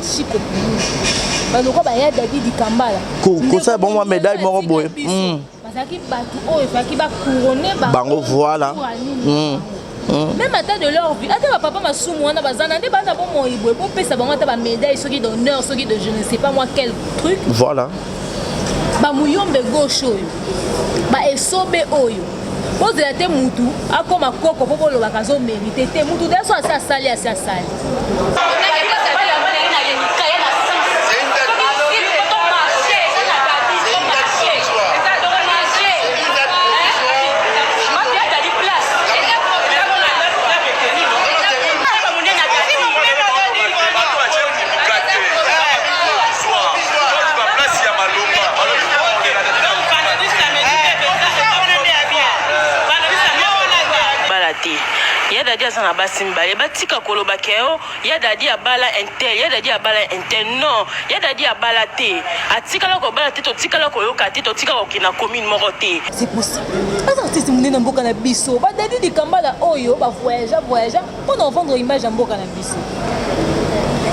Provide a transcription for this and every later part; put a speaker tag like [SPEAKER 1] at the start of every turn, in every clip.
[SPEAKER 1] Chico Pululu balokwa baya Dadi Dikambala
[SPEAKER 2] kosala bango mwa médaille moko boye
[SPEAKER 1] Bazalaki bato oyo efalaki bacouronne
[SPEAKER 2] bango, voilà.
[SPEAKER 1] Même ata de leur vie, ata bapapa masumu wana baza na nde bana bomoi boye, bopesa bango ata bamédaille, soki d'honneur, soki de je ne sais pas moi quel truc.
[SPEAKER 2] Voilà.
[SPEAKER 1] Bamuyombe gauche oyo, baesobe oyo, bozela te mutu akóma koko mpo bolobaka azomérite te. Mutu de so asi asali, asi asali.
[SPEAKER 3] Bala te. Ya Dadi aza na basi mibale. Batika koloba ke o ya Dadi abala un tel, ya Dadi abala un tel. Non, ya Dadi abala te, atikala kobala te, totikala koyoka te, totika kokende na commune moko te.
[SPEAKER 1] C'est possible, aza artiste monene na mboka na biso. Badadi Dikambala oyo bavoyage, voyage mpona ovendre image ya mboka na biso.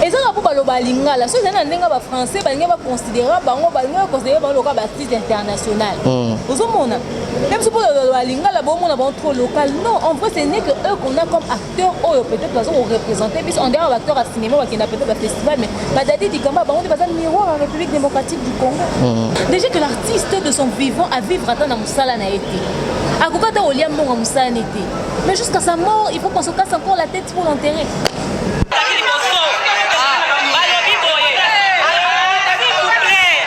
[SPEAKER 1] Ezaka mpo baloba lingala, so ezali na ndenge ya bafrançais, balingi baconsidéra bango, balingi baconsidéré bango lokola baartiste international. Ozomona même so mpo baloba lingala, bomona bango trop local. Non, en vrai, ce n'est que eux qu'on a comme acteur oyo peut-être baza koreprésente biso en dehors ya baacteur ya cinéma bakenda peut-être bafestival. Mais badadi Dikamba, bango nde baza miroir ya République démocratique du Congo. Déjà que l'artiste de son vivant à vivre ata na mosala na ye te, akoki ata kolia mbongo ya mosala ne te, mais jusqu'à sa mort, il faut qu'on se casse encore la tête pour l'enterrer.
[SPEAKER 3] Balobi boye, s'il vous plaît,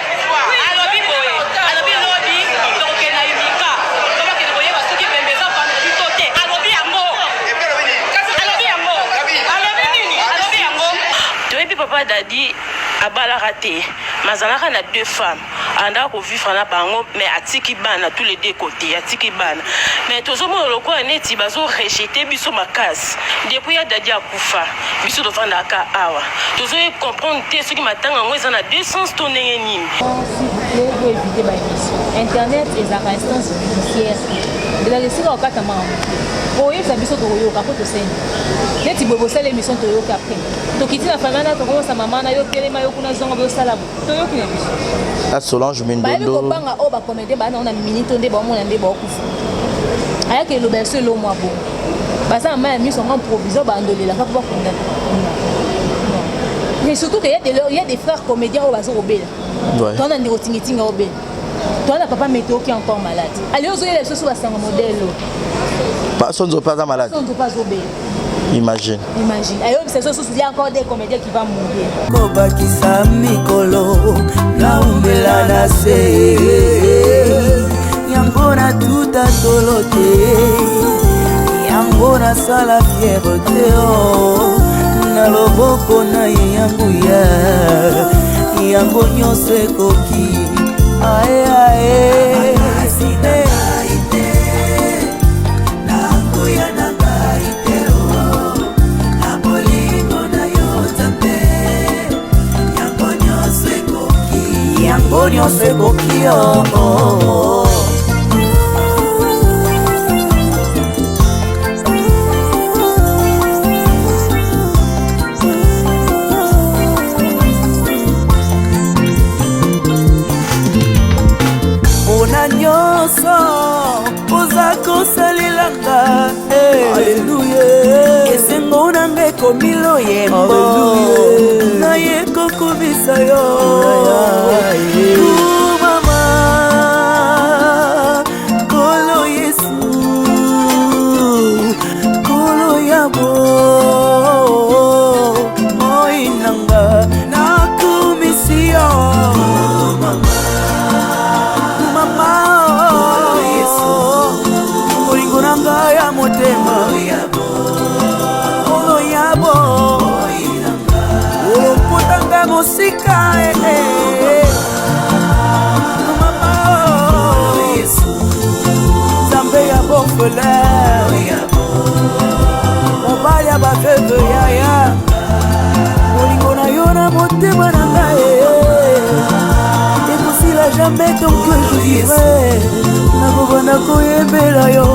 [SPEAKER 3] alobi boye, alobi lobi tokokende na Imika, tobakende koyeba soki pembe eza vendredi to te. Alobi yango, alobi yango, alobi nini, alobi yango. Toyebi papa Dadi abalaka te, mais azalaka na deux femmes, andaka kovivre na bango, mais atiki bana tous les deux côtés, atiki bana. Mais tozomona lokola neti bazorejeter biso makasi. Depuis ya Dadi akufa, biso tovandaka awa, tozoye comprendre te soki matanga yango eza na deux sens to ndenge nini.
[SPEAKER 1] S'il vous plaît, bo éviter baémission. Internet ezalaka instance judiciaire, ezalaka esika kokata makambo te. Oyebisa biso, tokoyoka mpo toseni neti boye. Bosala émission, toyoki. Après tokiti na famille na tokomosa mama na yo, telema yo kuna, zonga, bosala bo, toyoki na biso.
[SPEAKER 2] A Solange
[SPEAKER 1] Bayebi
[SPEAKER 2] Mindondo.
[SPEAKER 1] Kobanga oyo bacomédien baa nango na minute oyo nde baomona nde baokufa. Ayaki eloba ya so elomwa bongo, baza na mai ya miso yango provisoire, bandolelaka mpo bakunda. Mais surtout que y a des frères comédiens oyo baza kobela. Toza na ndeko Tingitinga obela, toza na papa Meteo qui est encore malade. Ale ozoyela biso so basanga modèle oyo.
[SPEAKER 2] Sonzo mpe aza malade.
[SPEAKER 1] Sonzo mpe azobela.
[SPEAKER 2] Imagine.
[SPEAKER 1] Imagine, ayebisa biso susu, il y a encore des comédiens qui va mourir.
[SPEAKER 4] Kobakisa mikolo naumbela na se, yango natuta tolo te, yango nasala fière te o na loboko na ye ya nguya, yango nyonso ekoki ae ae. Nanguya na ngai te o, na bolingo na yo Nzambe, yango nyonso ekoki, yango nyonso ekoki o. Mpona nyonso oza kosalelanga, aleluya, esengo nanga ekomi loyembo, naye kokumisa yo. Kumama Nkolo Yesu, Nkolo ya bomoi nanga, nakumisi yo mama, bolingo na ngai ya motema, Nkolo ya bo olokotanga mosika eh, eh. Mama, Nzambe ya baorphelin, mobali ya baveuve, yaya, bolingo na yo na motema na ngai ekosila jamais. Tant que je vivrai, nakobanda koyembela yo,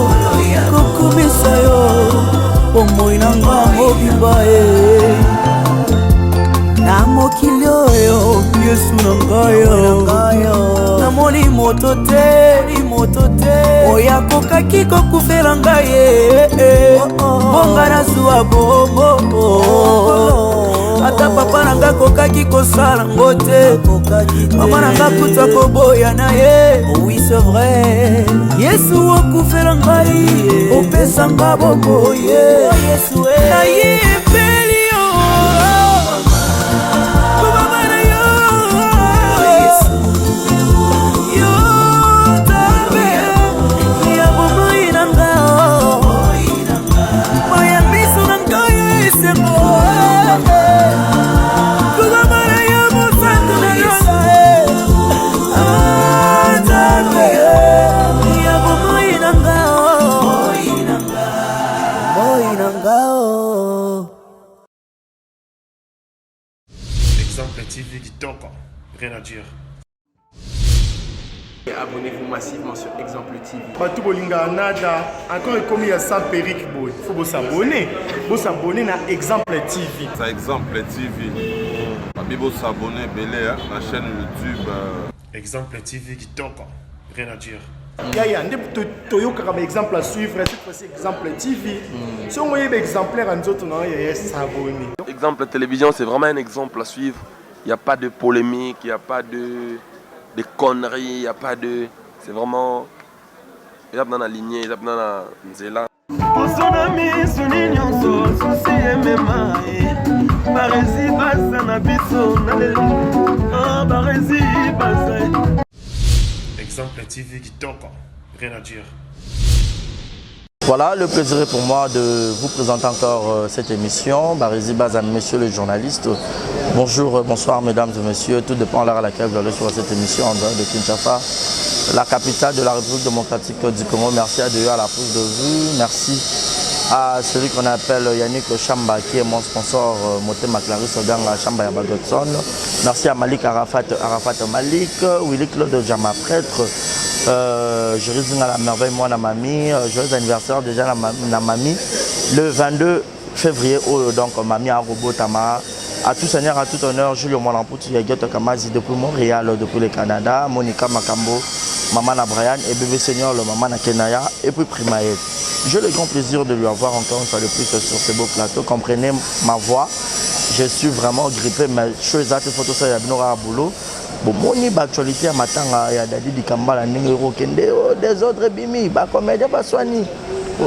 [SPEAKER 4] kokumisa yo bomoi na nga mobimba e na mokili. Yesu na ngai namoni moto te, moto te oyo akokaki kokufela ngai ye, bonga nazwa bobo. Ata papa na ngai akokaki kosala ngo te, mama na ngai kuta koboya na ye. Oui, c'est vrai, Yesu okufela ngai, opesa nga boboye, nayebeli yo. Kobaba na yo, yo Nzambe ya bomoi na nga, moya miso na ngai esengo. Kobaba na yo, mosantu na yo, Nzambe ya bomoi na nga, bomoi na nga.
[SPEAKER 5] Exemple TV kitoko, rien à dire.
[SPEAKER 6] Abonnez-vous massivement sur Exemple TV.
[SPEAKER 5] Bato bolingaka nada encore ekomi ya sans perruque boye, faut bos'abonner, bos'abonner na Exemple TV.
[SPEAKER 7] Ça, Exemple TV. Babi bos'abonner ebele na chaîne YouTube.
[SPEAKER 5] Exemple TV kitoko, rien à dire. Yaya nde toyokaka baexemple à suivre. Cette fois-ci, Exemple TV, songo oyeba exemplaire ya nzoto na yo, yaya, s'abonner.
[SPEAKER 6] Exemple Télévision, c'est vraiment un exemple à suivre. Il n'y a pas de polémique, il n'y a pas de conneries, il n'y a pas de. C'est vraiment. Il y a dans la lignée, il y a dans la nzela.
[SPEAKER 8] Poso na miso ni nyonso susi emema ye Barezi baza na biso na lelo. Ah, Barezi baza.
[SPEAKER 5] Exemple TV kitoko, rien à dire.
[SPEAKER 2] Voilà, le plaisir est pour moi de vous présenter encore cette émission. Barési Baza, monsieur le journaliste. Bonjour, bonsoir mesdames et messieurs. Tout dépend de l'heure à laquelle vous allez sur cette émission en dehors de Kinshasa, la capitale de la République démocratique du Congo. Merci à Dieu à la prise de vue. Merci à celui qu'on appelle Yannick Chamba qui est mon sponsor, Motema Clarisse Oganga Chamba Yabagodson. Merci à Malik Arafat, Arafat Malik, Willy Claude Jama Prêtre, je à la merveille, moi, na mamie, joyeux anniversaire déjà na mamie, le 22 février, oh, donc mamie a robot Tama. À tout seigneur, à tout honneur, Julio Molampouti, Yagoto Kamazi depuis Montréal, depuis le Canada, Monica Makambo, maman na Brian et bébé Seigneur, le maman na Kenaya, et puis Primaël. J'ai le grand plaisir de lui avoir encore une fois de plus sur ce beau plateau. Comprenez ma voix, je suis vraiment grippé, mais chose à photo ça, il y a boulot. Bon, moni baactualité ya matanga ya Dadi Dikambala, ndenge ekokende, oh, désordre ebimi, bacomédien baswani,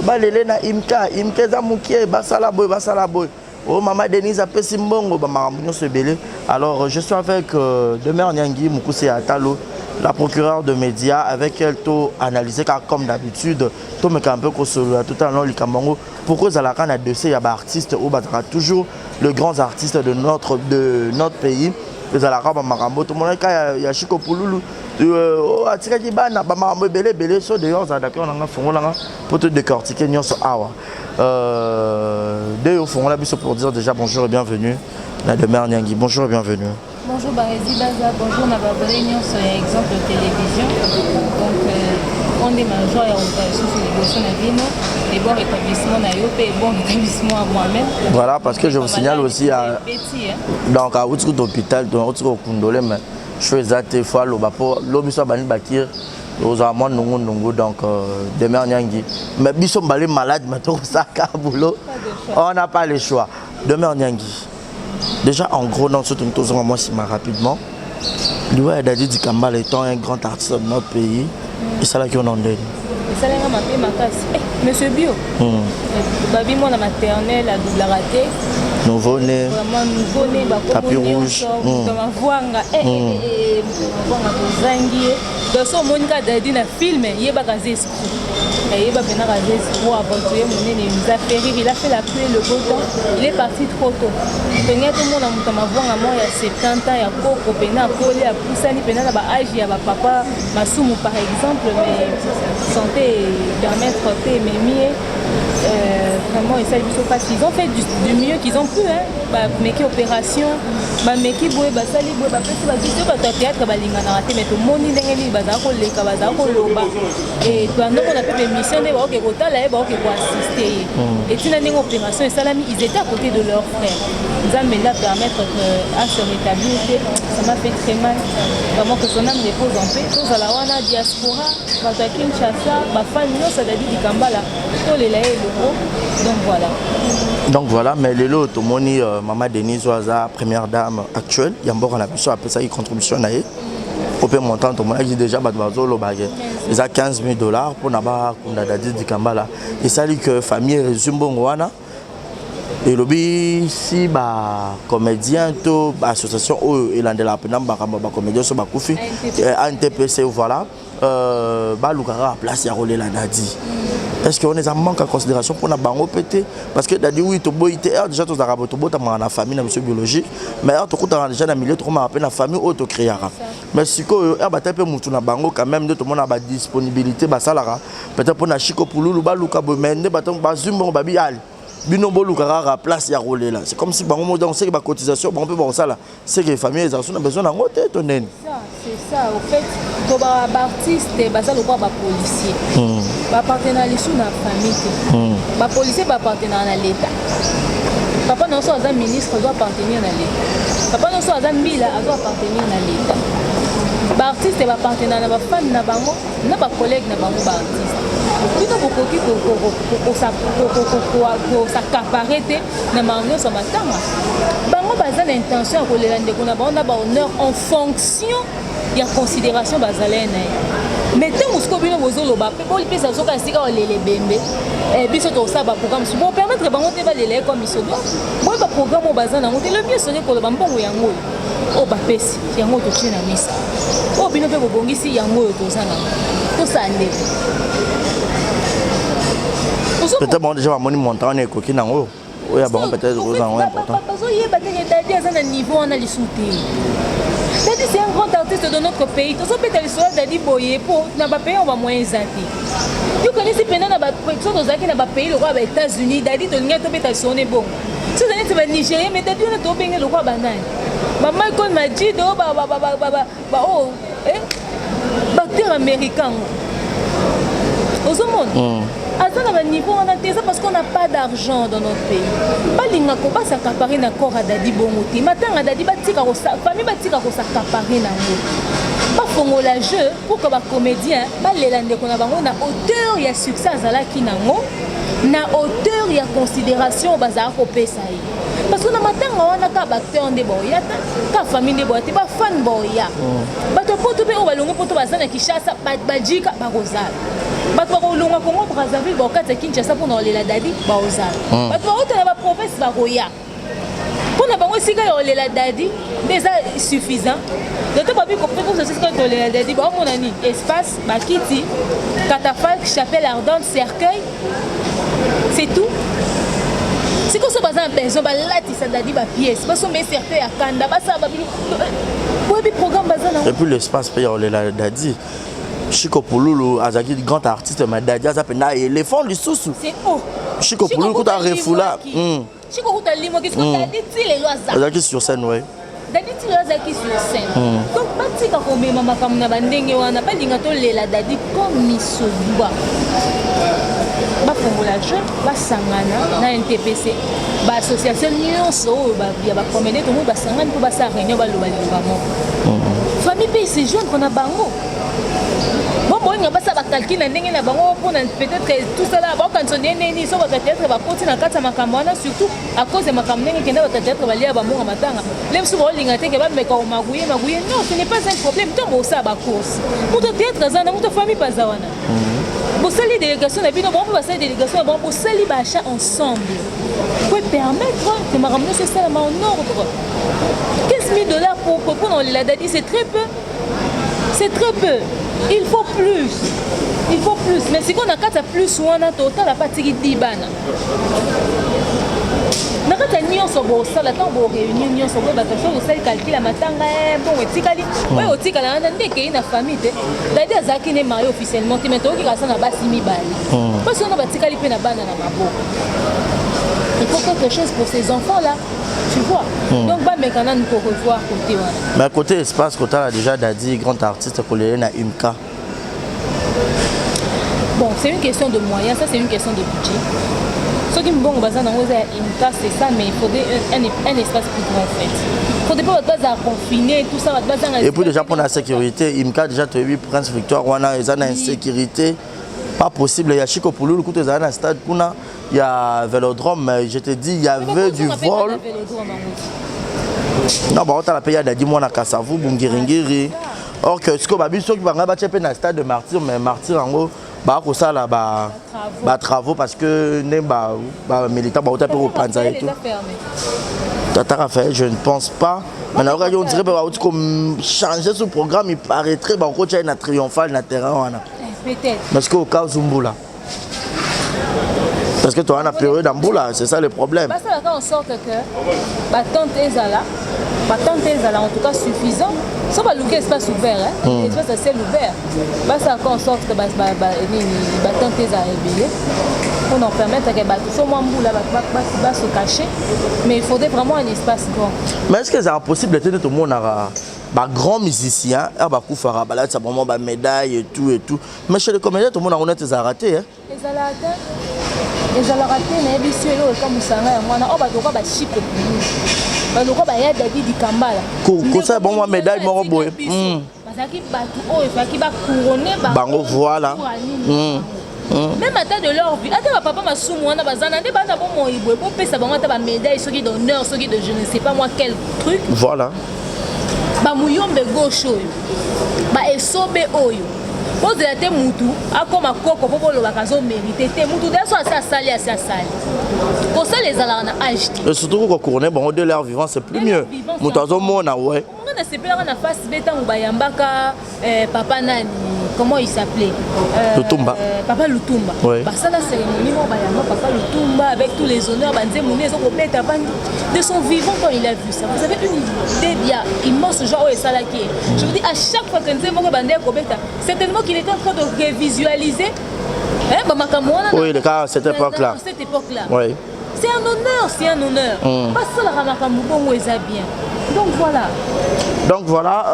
[SPEAKER 2] balele na imka imka eza mokie, basala boye, basala boye. Oh, mama Denise apesi mbongo, bamakambo nyonso ebele. Alors je suis avec Demer Nyangi Mokuse ya Atalo, la procureure de médias, avec elle to analyser car comme d'habitude tomeka un peu kosolola tout à l'heure likambo yango. Pourquoi ezalaka na dossier ya baartiste oyo bazalaka toujours le grands artistes de notre pays, ezalaka bamakambo tomonaka ya Chiko Pululu, oyo atikaki bana, bamakambo ebele ebele. So d'ailleurs ozala d'accord nanga, fongolanga mpo to décortiquer nyonso awa. De ofongola biso pour dire déjà bonjour et bienvenue na Demer Nyangi. Bonjour et bienvenue.
[SPEAKER 1] Bonjour Barezi Baza, bonjour na baabonnés nyonso ya Exemple Télévision. Donc on est major ya kozala lisusu liboso na bino et bon rétablissement na yo mpe bon rétablissement à moi-même.
[SPEAKER 2] Voilà, parce que je vous signale aussi à
[SPEAKER 1] Petit, hein?
[SPEAKER 2] Donc awuti kuta hôpital, donc awuti kokundole, mais cho eza te, fo aloba mpo lobi so abandi bakire ozala mwa ndungu-ndungu. Donc Demer Nyangi, mais biso mbale malade, mais tokosaka boulot, on n'a pas le choix. Demer Nyangi, déjà en gros, non, surtout tozonga mwa nsima rapidement, liwa ya Dadi Dikambala étant un grand artiste de notre pays, esalaki yo na ndeni?
[SPEAKER 1] Esalenga mabe makasi. Eh, monsieur Bio, babi mwana maternelle adoublaka te.
[SPEAKER 2] Nouveau-né.
[SPEAKER 1] Vraiment, nouveau-né.
[SPEAKER 2] Tapis rouge.
[SPEAKER 1] Bakomo mavwanga, mavwanga tozangi ye. Donc so omoni kaka Dadi na film, yebaka aza escroc, yeba mpena aza escroc, aventurier monene. Il nous a fait rire, il a fait la pluie, le beau temps, il est parti trop tôt. Penge tomona moto ya mavwanga moko ya 70 ans ya koko pena akoli, apusani pena na baage ya bapapa Masumu par exemple, mais santé permettre te ememi ye. Vraiment esali biso mpasi. Ils ont fait du mieux qu'ils ont pu, hein. Bameki opération, bameki boye, basali boye, bapesi bakisi. Oyo bato ya théâtre balinganaka te, mais tomoni ndenge nini bazala koleka, bazala koloba e bandomona mpe baémission nde baoke kotala ye, baoke koassiste ye. Etina ndenge opération esalami, ils étaient à côté de leur frère. Nzambe nde apermettre que à se rétablir te. Ça m'a fait très mal vraiment. Que son âme repose en paix. Tozala wana, diaspora, bato ya Kinshasa, bafani nyonso ya Dadi Dikambala, tolela ye elongo. Donc voilà.
[SPEAKER 2] Donc voilà, mais lelo tomoni mama Denise oyo aza première dame actuelle ya mboka na biso apesaki contribution na ye po mpe montant tomonaki déjà bato bazolobake eza 15 000 $ mpona bakunda Dadi Dikambala. Esali que famille ezwi mbongo wana, elobi si bacomédien to baassociation oyo elandelaka mpena makambo ya bacomédien so bakufi, ANTPC, voilà, baluka kaka place ya kolela Dadi. Est ce que wana eza manque ya considération mpona bango mpe te? Parce que Dadi, oui, toboyi te, heure déjà tozalaka boye, tobotamaka na famille na biso biologique, mais heure tokutaka déjà na milieu, tokomaka mpe na famille oyo tocréaka. Mais sikoyo heure bata mpe mutu na bango quand même nde tomona badisponibilité basalaka peut-être mpona Chiko Pululu, baluka boye, mais nde bato bazwi mbongo, babi ali bino boluka kaka place ya kolela. C'est comme si bango mo, donc seke bacotisation bango mpe bakosala, seke famille ezala so na besoin nango te to neni?
[SPEAKER 1] C'est ça, au fait, to baartiste baza lokola bapolicier, baappartenaka lisu na famille te. Bapolicier baappartenaka na l'État. Papa na biso aza ministre, azo appartenir na l'État. Papa na biso aza mbila, azo appartenir na l'État. Baartiste baappartenaka na bafani na bango, na bacollègue na bango baartiste. Bino bokoki kos'accaparer te na makambo nyonso ya matanga. Bango baza na intention ya kolela ndeko na bango na bahonneur en fonction ya considération bazala ye na ye. Mais ntango sikoyo bino bozoloba mpe bolipesa soki esika kolela ebembe, biso tosala baprogramme mosusu, bopermettre bango te balela ye comme isodo boye. Baprogramme oyo baza nango te, le mieux serait koloba mbongo yango oyo oyo bapesi yango, totie na misa oyo bino mpe bobongisi yango, oyo toza nango, tosala ndenge.
[SPEAKER 2] Peut-être bango déjà bamoni montant wana ekoki nango oyo ya bango, peut-être oza yango important.
[SPEAKER 1] Bazoyeba ndenge Dadi aza na niveau wana lisu te. Dadi, c'est un grand artiste de notre pays. Tozobeta lisolo ya Dadi boye mpo na bapays oyo bamoyen eza te. Yokanisi mpena na so tozalaki na bapays lokola baÉtats-Unis, Dadi tolingai tobeta lisolo ne bongo. So ozali neti banigérien, mais Dadi wana tobenge lokola banani, bamichael Majido, baoyo baacteur américain ngo ozomona aza na baniveau wana te. Eza parce qu'on n'a pas d'argent dans notre pays. Balingaka bas'accaparer na corps ya Dadi bongo te. Matanga Dadi, batika, famille batika kos'accaparer nango, bafongola jeu pour que bacomédien balela ndeko na bango na hauteur ya succès azalaki nango, na hauteur ya considération bazalaka kopesa ye. Parce que na matanga wana, kaka baacteur nde baoya te, kaka famille nde boya te, bafan baoya, bato poto mpe oyo balongo poto baza na Kinshasa, bajika bakozala, bato bakolongwa Congo Brazzaville bakokati ya Kinshasa mpona kolela Dadi baozala, bato bakota na baprovince bakoya mpona bango. Esika ya kolela Dadi nde eza suffisant doto babi kopekosa esika kolela Dadi, baomona nini? Espace, bakiti, catafalque, chapelle ardente, cercueil, c'est tout. Sikoyo so baza na besoin balatisa Dadi bapièce, basomba ye cercueil ya kanda, basala babilo, boyebi programme baza na
[SPEAKER 2] Et puis l'espace mpe ya kolela Dadi, Chiko Pululu azalaki grand artiste, mais Dadi aza mpenza éléphant lisusu.
[SPEAKER 1] C'est oh
[SPEAKER 2] Chiko Pululu kuta refula.
[SPEAKER 1] Chiko kuta limwaki, siko Dadi ti lelo aza
[SPEAKER 2] azalaki sur scène, ouais.
[SPEAKER 1] Dadi ti lelo azalaki sur scène. Donc batika komema makambo na bandenge wana. Balinga tolela Dadi comme misoduba, bafongola jeu, basangana na NTPC, baassociation nyonso oyo ya bacomédien tomoi, basangani mpo basala réunion, baloba liloba moko. Famille mpe se joindre na bango. Bon, bolinga basala bacalcul na ndenge na bango mpona peut-être tout ça là, baokanisa ndenge nini so bato ya théâtre bakoti na kati ya makambo wana, surtout à cause ya makambo ndenge ekenda, bato ya théâtre balia bambongo matanga le mosusu, baolinga te ke bameka komaguye maguye. Non, ce n'est pas un problème. Ntango bosala bacourse, moto ya théâtre aza na moto ya famille mpe aza wana, bosali délégation na bino, bango mpe basali délégation na bango, bosali baachat ensemble po permettre que makambo nyonso esalama en ordre. 15 000 $ pour mpona kolela Dadi, c'est très peu, c'est très peu. Il faut plus, il faut plus. Mais sikoyo na kati ya plus wana, totala mpe atiki di bana. Na kati ya nyonso bosala, ntango boréunir nyonso boyebaka soki osali calcul ya matanga, eh, mbongo etikali oyo otikala wana nde ekei na famille te. Dadi azalaki ne marié officiellement te, mais toyoki kaka na basi mibale. Basi wana batikali mpe na bana na maboko. Il faut quelque chose pour ces enfants là, tu vois. Donc bameka nanu ko revoir côté wana.
[SPEAKER 2] Mais côté espace, kotala déjà Dadi, grand artiste, kolele na UMK.
[SPEAKER 1] Bon, c'est une question de moyens, ça, c'est une question de budget. Soki mbongo baza nango eza ya imka, c'est ça, mais il faudrait un espace plus grand en fait. Faudrait pas bato bazala confiné, tout ça, bato bazanga.
[SPEAKER 2] Et puis déjà pour la sécurité, imka déjà, toyebi Prince Victoire wana eza na insécurité pas possible. Ya Chiko Pululu kutu ezala na stade kuna ya Vélodrome, mais je te dis, il y avait du vol. Non, baotala mpe ya Dadi mwana Kasavu bungiringiri. Or que sikoyo babi soki bangai batia mpe na stade de Martyr, mais Martyr yango bakosala batravaux parce que nde bamilitant bauta mpe kopanza et tout. Tata Raphaël, je ne pense pas. Mais nayokaki, on dirait mpe bauti kochanger ce programme, il paraîtrait bakotia ye na Triomphal, na terrain wana.
[SPEAKER 1] Peut-être.
[SPEAKER 2] Parce que au cas où mbula, parce que toza na période ya mbula, c'est ça le problème.
[SPEAKER 1] Basalaka en sorte que batente ezala, batente ezala en tout cas suffisant. So baluki espace ouvert, hein? Espace à ciel ouvert, basalaka en sorte que nini, batente ezala ebele mpona permettre que bato so mwa mbula, bato base cacher, mais il faudrait vraiment un espace grand.
[SPEAKER 2] Mais est ce que ezala possible te nde tomonaka bagrand musicien oyo bakufaka balatisa vraiment bamédaille et tout et tout, mais chez les comédiens tomonaka neti ezalaka te, hein?
[SPEAKER 1] Ezalaka te, ezalaka te. Nayebi si eloko ekamusanga yango wana oyo bato lokwa bashiko pulu, balokwa baya Dadi Dikambala.
[SPEAKER 2] Kosala bango mwa médaille moko boye.
[SPEAKER 1] Bazalaki bato oyo efalaki bacouronne.
[SPEAKER 2] Bango, voilà.
[SPEAKER 1] Même ata de leur vie, ata bapapa Masumu wana baza na nde bana bomoi boye, bopesa bango ata bamédaille, soki d'honneur, soki de je ne sais pas moi quel truc. Bamuyombe gauche oyo, baesobe oyo, bozela te mutu akóma koko mpo bolobaka azomérite te. Mutu de so asi asali, asi asali. Kosala ezalaka na age te.
[SPEAKER 2] Et surtout kocouronner bango de leur vivant, c'est plus mieux. Moto azomona, ouais.
[SPEAKER 1] Nga nasepelaka na face be ntango bayambaka papa nani, comment il s'appelait?
[SPEAKER 2] Lutumba.
[SPEAKER 1] Papa Lutumba. Basala cérémonie moko, bayamba papa Lutumba avec tous les honneurs, banzembo nde ezokobeta bandi de son vivant. Quand il a vu ça, vous avez une idée ya immense joie oyo esalaki ye. Je vous dis, à chaque fois que nzembo moko ebandi ekobeta, certainement qu'il était en train de révisualiser, hein, bamakambo wana.
[SPEAKER 2] Oui, le cas à cette époque-là.
[SPEAKER 1] À cette époque-là. C'est un honneur, c'est un honneur. Basalaka makambo bongo, eza bien. Donc voilà.
[SPEAKER 2] Donc voilà,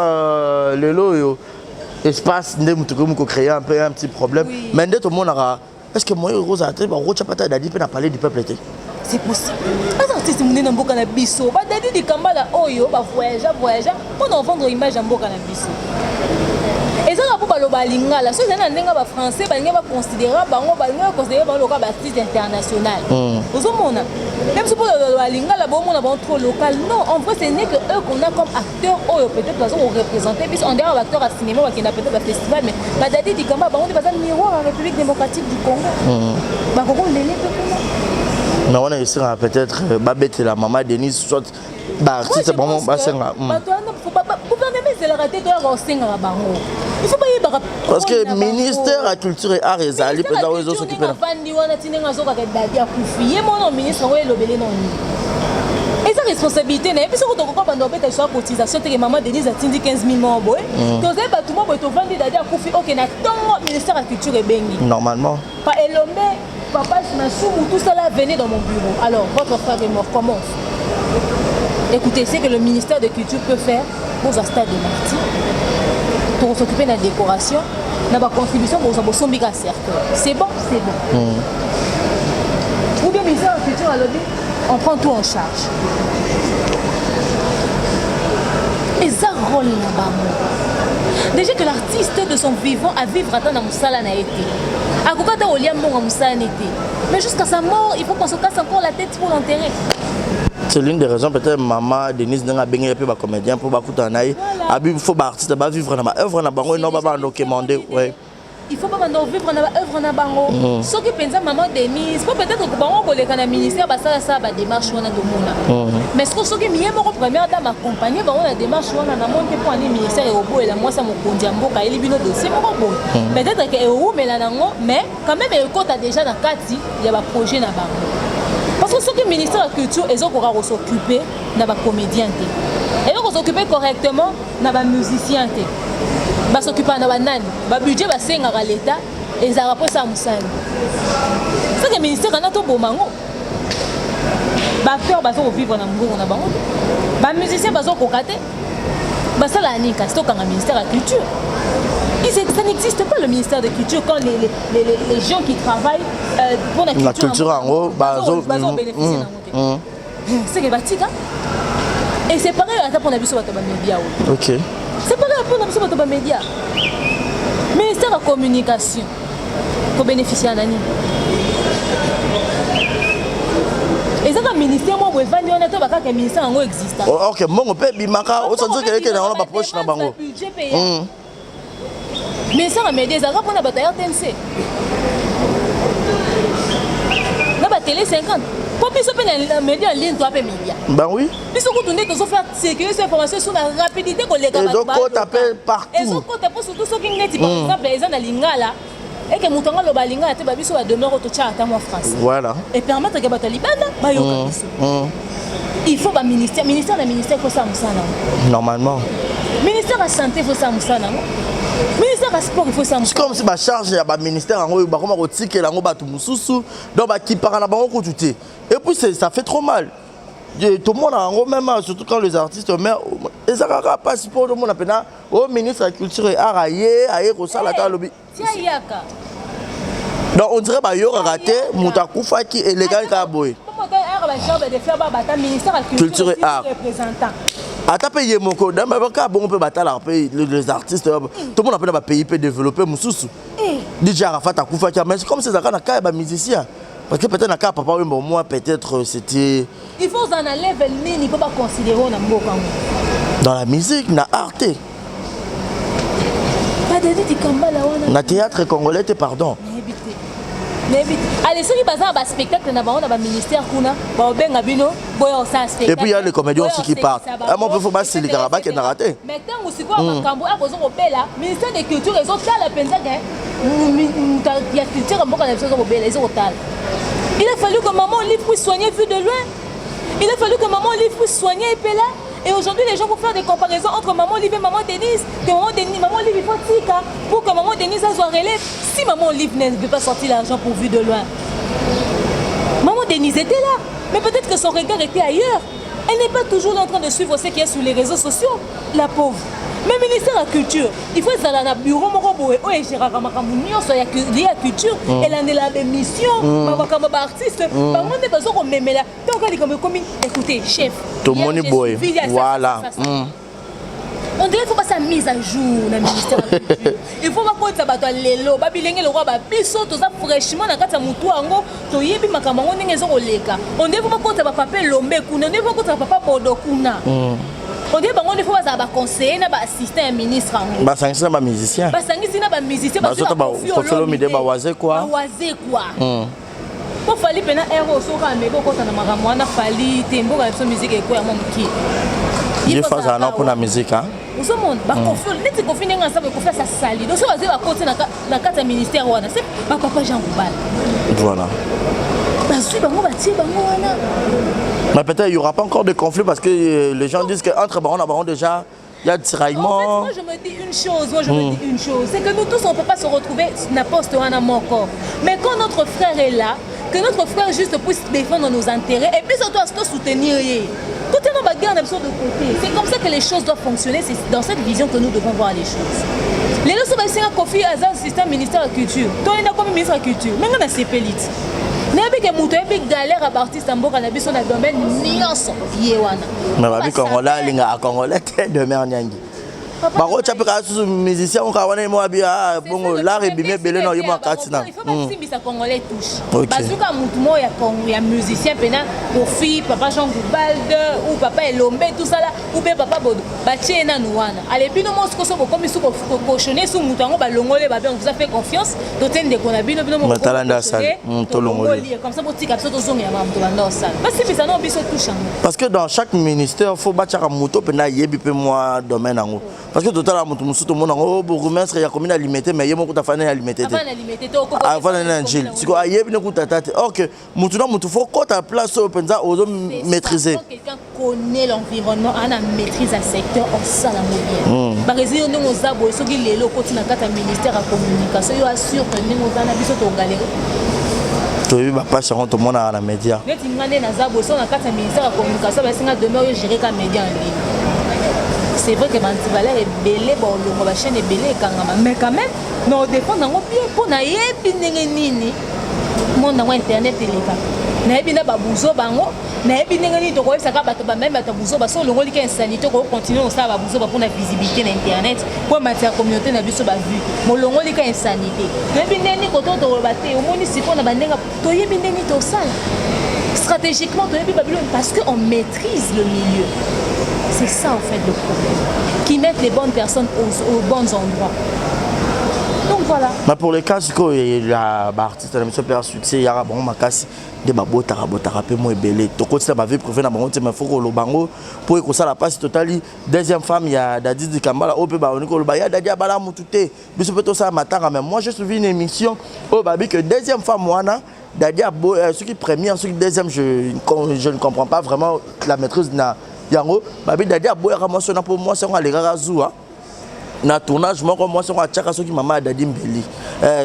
[SPEAKER 2] lelo oyo espace nde moto komi kocréer un peu un petit problème. Mais nde tomonaka, est ce que moyen ekozala te bakotya pata Dadi mpe na Palais du Peuple te?
[SPEAKER 1] C'est possible. Aza artiste monene na mboka na biso. Badadi Dikambala oyo bavoyagea voyagea mpona ovendre image ya mboka na biso. Ezaka mpo baloba lingala, so ezali na ndenge ya bafrançais, balingi baconsidéra bango, balingi baconsidéré bango lokola baartiste international. Ozomona même so mpo baloba lingala, bomona bango trop local. Non, en vrai, ce n'est que eux qu'on a comme acteur oyo peut-être baza koreprésente biso en dehors ya baacteur ya cinéma bakenda peut-être bafestival. Mais badadi Dikamba, bango nde baza miroir ya République démocratique du Congo. Bakoko lele mpe kuna.
[SPEAKER 2] Na wana esengaka peut-être babetela mama Denise, soit baartiste bango basenga.
[SPEAKER 1] Bato wana, gouvernement ezelaka te toyaka kosengaka bango, il faut bayebaka.
[SPEAKER 2] Parce que ministère ya Culture et Art ezali mpenza oyo ezosoki mpe.
[SPEAKER 1] Avandi wana ti ndenge azokaka Dadi akufi, ye mwana ministre yango elobele noni, eza responsabilité na ye. Biso tokoka banda obeta biso ya cotisation teke mama Denise atindi 15 000 moko boye, tozali bato mo boye, tovandi, Dadi akufi, oke na ntongo ministère ya Culture ebengi.
[SPEAKER 2] Normalement.
[SPEAKER 1] Pa Elombe, papa Masumu, tout ça là, venez dans mon bureau. Alors votre frère est mort, comment on fait? Écoutez, c'est que le ministère de Culture peut faire pour un stade de Martyr pour s'occuper de la décoration, na bacontribution, bozwa, bosombi ka cercueil, c'est bon, c'est bon. Ou bien ministère de Culture alobi on prend tout en charge. Eza rôle na bango. Déjà que l'artiste de son vivant à vivre ata na mosala na ye te, akoki ata kolia mbongo ya mosala ne te, mais jusqu'à sa mort, il faut qu'on se casse encore la tête pour l'enterrer.
[SPEAKER 2] C'est l'une des raisons peut-être mama Denise ndenge abengeli mpe bacomédien mpo bakutana na ye. Abi faut baartiste bavivre na baœuvre na bango, eno babanda okemande, ouais.
[SPEAKER 1] Il faut babanda ovivre na baœuvre na bango. Soki mpenza mama Denise, po peut-être bango koleka na ministère, basalasala badémarche wana tomona, mais siko soki ye moko première dame accompagne bango na démarche wana, namoni te mpo ani ministère ekoboyela mwasi ya mokonzi ya mboka ayeli bino dossier moko boye. Peut-être ke ewumela nango, mais quand même ekota déjà na kati ya baprojet na bango. Parce que soki ministère ya culture ezokoka kosoccupe na bacomédien te, ezo kosoccupe correctement na bamusicien te, basoccupa na banani? Babudget basengaka l'État ezalaka mpo esala mosala. Soki ministère wana toboma yango, baacteur baza kovivre na mbongo na bango te, bamusicien bazokoka te, basala nini? Kasi tokanga ministère ya culture. Ça n'existe pas, le ministère de culture, quand les gens qui travaillent pour la culture,
[SPEAKER 2] la culture yango
[SPEAKER 1] bazo bénéficier nango te. C'est que batika. Et c'est pareil ata mpona biso bato bamédia oyo. C'est pareil mpona biso bato bamédia. Ministère ya communication kobénéficie na nini? Eza ka ministère moko evandi wana to bakaka ministère yango exista.
[SPEAKER 2] Ok, mbongo mpe ebimaka osanzoki eleke na yango na bapoche na bango.
[SPEAKER 1] Budget mpe ya ministère ya média ezalaka mpona bato ya RTNC na batele 50, mpo biso mpe na média en ligne toa mpe média.
[SPEAKER 2] Ben oui.
[SPEAKER 1] Biso kutu nde tozofaire circuler so information so na rapidité koleka bato.
[SPEAKER 2] Ezokota mpe partout.
[SPEAKER 1] Ezokota mpo surtout soki neti par exemple eza na lingala, eke moto yango aloba lingala te, babiso bademeure oyo totyaka ata mwa français et permettre ke bato ya libanda bayoka biso. Il faut baministère, ministère na ministère faut sala mosala nango.
[SPEAKER 2] Normalement.
[SPEAKER 1] Ministère ya santé faut sala mosala nango, ministère ya sport il faut sala.
[SPEAKER 2] C'est comme si bacharge ya baministère yango oyo bakoma kotikela yango bato mosusu, donc bakipaka na bango kutu te. Et puis ça fait trop mal. Tomona yango même, surtout quand les artistes meurent, eza kaka mpasi mpo tomona mpena oyo ministre ya culture et art aye kosala ata alobi.
[SPEAKER 1] Tia yaka.
[SPEAKER 2] Donc on dirait bayokaka te, moto akufaki elekaki kaka boye.
[SPEAKER 1] Culture et art représentant.
[SPEAKER 2] Ata mpe ye moko kaka bongo mpe batalaka mpe les artistes. Tomona mpe na bapays mpe développé mosusu, DJ Arafat akufaki, mais comme c'est ezalaka na cas ya bamusicien, parce que peut-être na cas ya Papa Wemba au moins peut-être c'était
[SPEAKER 1] Il faut ozala na level nini mpo baconsidere oyo na mboka yango?
[SPEAKER 2] Dans la musique, na art te.
[SPEAKER 1] Badadi Dikambala wana.
[SPEAKER 2] Na théâtre congolais te, pardon.
[SPEAKER 1] Nayebi te, nayebi te. Ale, soki baza na baspectacle na bango na baministère kuna, baobenga bino boya osala.
[SPEAKER 2] Et puis il y a les comédiens aussi qui partent. Ah, moi mpe faut basilikaka, bakendaka te.
[SPEAKER 1] Mais ntango sikoyo makambo oyo bozo kobela, ministère de culture ezotala mpenza ke moto ya culture ya mboka na biso ezokobela, ezokotala. Il a fallu que maman Olive puisse soigner Vue de loin, il a fallu que maman Olive puisse soigner Epela, et aujourd'hui les gens vont faire des comparaisons entre maman Olive et maman Denise, que maman Denise, maman Olive il faut tika pour que maman Denise soit relève. Si maman Olive ne veut pas sortir l'argent pour Vue de loin, maman Denise était là, mais peut-être que son regard était ailleurs. Elle n'est pas toujours là en train de suivre ce qui est sur les réseaux sociaux, la pauvre. Mais ministère ya culture, il faut ezala na bureau moko boye oyo egéraka makambo nyonso ya lié ya culture, elandela bamission, makambo baartiste bango nde baza komemela. Ntango likambo ekomi, écoutez chef,
[SPEAKER 2] tomoni boye, voilà.
[SPEAKER 1] On dirait faut basala mise à jour na ministère ya culture. Il faut bakotisa bato ya lelo, babilenge lokola babiso toza fraîchement na kati ya motu yango, toyebi makambo yango ndenge eza koleka. On dirait faut bakotisa bapapa Elombe kuna, on dirait faut bakotisa bapapa Bodo kuna. On dirait bango nde faut bazala baconseiller na baassistant ya ministre yango.
[SPEAKER 2] Basangisi na bamusicien.
[SPEAKER 1] Basangisi na bamusicien.
[SPEAKER 2] Bazota Koffi Olomide, bawaze
[SPEAKER 1] kwa. Bawaze kwa. Mpo Fally mpena ere oyo soki ameki okota na makambo wana, Fally te, mboka na biso musique ekoya mwa mokie.
[SPEAKER 2] Ye fa azala na mpona musique.
[SPEAKER 1] Ozomona bakofi neti Kofi ndenge asaba, Kofi asasali. Donc so bazwi bakoti na kati ya ministère wana, se bapapa Jean Goubald. Bazwi bango, batie bango wana.
[SPEAKER 2] Mais peut-être il n'y aura pas encore de conflit parce que les gens disent qu'entre bango na bango déjà, il y a tiraillement.
[SPEAKER 1] En fait, moi je me dis une chose, moi je me dis une chose, c'est que nous tous on ne peut pas se retrouver na poste wana moko. Mais quand notre frère est là, que notre frère juste puisse défendre nos intérêts et puis surtout à se soutenir. Tout est dans la guerre de côté. C'est comme ça que les choses doivent fonctionner, c'est dans cette vision que nous devons voir les choses. Lelo so basenga Kofi aza système ministère ya culture, toyenda komi ministre ya culture, me nga na sepeli ti nayebi ke moto ayebi galère ya baartiste ya mboka na biso na domaine nyonso, ye wana.
[SPEAKER 2] Mais babi congolais alingaka congolais te. Demer Nyangi, bakotya mpe kaka susu musicien kaka wana, ye mo abi bongo lar ebimi ebele na ye mo akati na
[SPEAKER 1] Il faut basimbisa congolais touche. Bazuka mutu moko ya Congo ya musicien mpena Kofi, papa Jean Goubald ou papa Elombe, tout ça là, ou bien papa Bodo, batie ye nanu wana. Ale, bino mo sikoso bokomi su kocochonner su moto yango, balongole babe, on vous a fait confiance, totie ndeko na bino, bino moko.
[SPEAKER 2] Batala nde asali. Tolongoli.
[SPEAKER 1] Ye comme ça, botika biso tozongela makambo tobanda osala, basimbisa nao biso touche yango.
[SPEAKER 2] Parce que dans chaque ministère faut batiaka moto mpenza ayebi mpe mwa domaine yango. Parce que totala moto mosusu tomona yango, oh, bourgmestre ya commune ya Limete, mais ye moko kuta afandi na Limete te, afandi na Njili. Sikoyo ayebi ne kuta ata te. Or que motu na motu faut kota place oyo mpenza ozo maîtriser.
[SPEAKER 1] Quelqu'un connaît l'environnement, ana maîtrise ya secteur, osala ngo bien. Baresi, yo ndenge oza boye, soki lelo okoti na kati ya ministère ya communication, yo assure que ndenge oza na biso, togalere.
[SPEAKER 2] Toyebi bapasi yango, tomonaka na média.
[SPEAKER 1] Neti nga nde naza boye, so na kati ya ministère ya communication basinga demain oyo gérer ka média en ligne, c'est vrai que bantivaleur ebele baolongwa, bachaîne ebele ekangama, mais quand même na odéfendre yango bien, mpo nayebi ndenge nini monde yango internet elekaka, nayebi na babuzo bango, nayebi ndenge nini tokoyebisaka bato bameme bato ya buzoba. So olongoli ka insanité, okocontinue kosala babuzoba mpona visibilité na internet, mpo mati ya communauté na biso bavue. Molongoli ka insanité, toyebi ndenge nini koto tokoloba te. Omoni sikoyo na bandenge toyebi ndenge nini tosala stratégiquement, toyebi babilo, parce que on maîtrise le milieu. C'est ça en fait le problème, qui mettent les bonnes personnes aux bons endroits. Donc voilà.
[SPEAKER 2] Mais pour les cas sikoyo ya baartiste na biso mpe ya succès, yaka bango makasi nde babotaka botaka mpe mo ebele. Tokotisa bavie privé na bango te, mais faut koloba yango mpo ekosala mpasi. Totali deuxième femme ya Dadi Dikambala oyo mpe baoni koloba ya Dadi abala mutu te, biso mpe tosala matanga. Mais moi, j'ai suivi une émission oyo babi que deuxième femme wana Dadi abo, soki première, soki deuxième, je ne comprends pas vraiment la maîtrise na yango. Babi Dadi aboyaka mwasi wana mpo mwasi yango alekaka zuwa na tournage moko. Mwasi yango atiaka soki mama ya Dadi mbeli,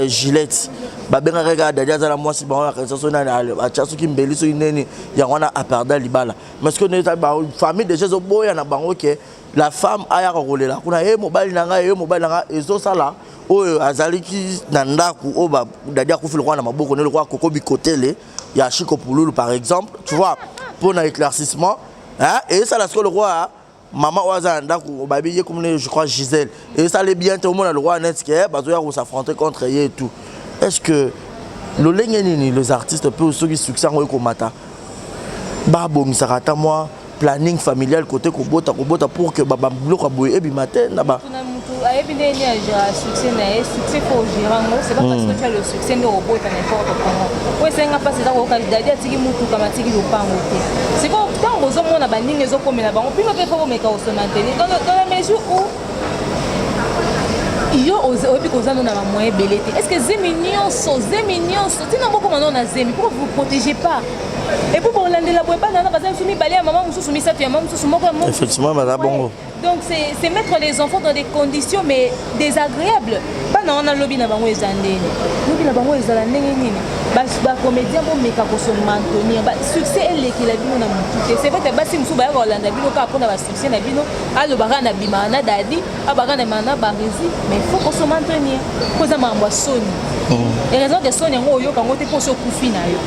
[SPEAKER 2] Gillette babengaka kaka. Dadi aza na mwasi, bango nakanisa soki nani atia soki mbeli, soki nini yango wana, aparda libala. Mais soki nde famille déjà ezoboya na bango ke la femme ayaka kolela kuna ye mobali na ngai, ye mobali na ngai, ezosala oyo azalaki na ndako oyo Dadi akufi lokola na maboko ne lokola koko bikotele ya Chiko Pululu par exemple, tu vois, mpo na éclaircissement eyesala sikoyo lokola mama oyo aza na ndako babi ye komona, je crois Gisèle, esali bien te. Omona lokola neti ke bazoya kos'affronter contre ye et tout. Est ce que lolenge nini les artistes mpe soki succès yango ekomata, babongisaka ata mwa planning familial côté kobota kobota pour que babiloko ya boye ebima te na ba
[SPEAKER 1] Na mutu ayebi ndenge nini agéra succès na ye. Succès, faut ogéra yango. C'est pas parce que tu as le succès nde obota n'importe comment. Po esenga mpasi eza koyoka Dadi atiki mutuka, matiki lopango te. Sikoyo ntango bozomona baninga ezokomela bango, bino mpe faut bomeka kose maintenir dans la mesure où yo oyebi koza no na bamoyen ebele te. Est ce que zemi nyonso, zemi nyonso ntina bokoma nano na zemi? Pourquoi vous protégez pas? Et puis bolandela boye, bana wana baza biso mibale ya mama mosusu, misato ya mama mosusu, moko ya moko.
[SPEAKER 2] Effectivement, baza bongo.
[SPEAKER 1] Donc c'est mettre les enfants dans des conditions mais désagréables. Bana wana, lobi na bango eza ndeni, lobi na bango ezala ndenge nini? Bacomédien, bomeka kose maintenir. Succès elekela bino na motu te. C'est vrai que basi mosusu bayaka kolanda bino kaka mpona basuccès na bino, alobaka na bimaka na Dadi, abaka na bimaka na Baresi, mais il faut kose maintenir mpo eza makambo ya soni. Heureusement ke soni yango oyoka yango te mpo osi okufi na yo.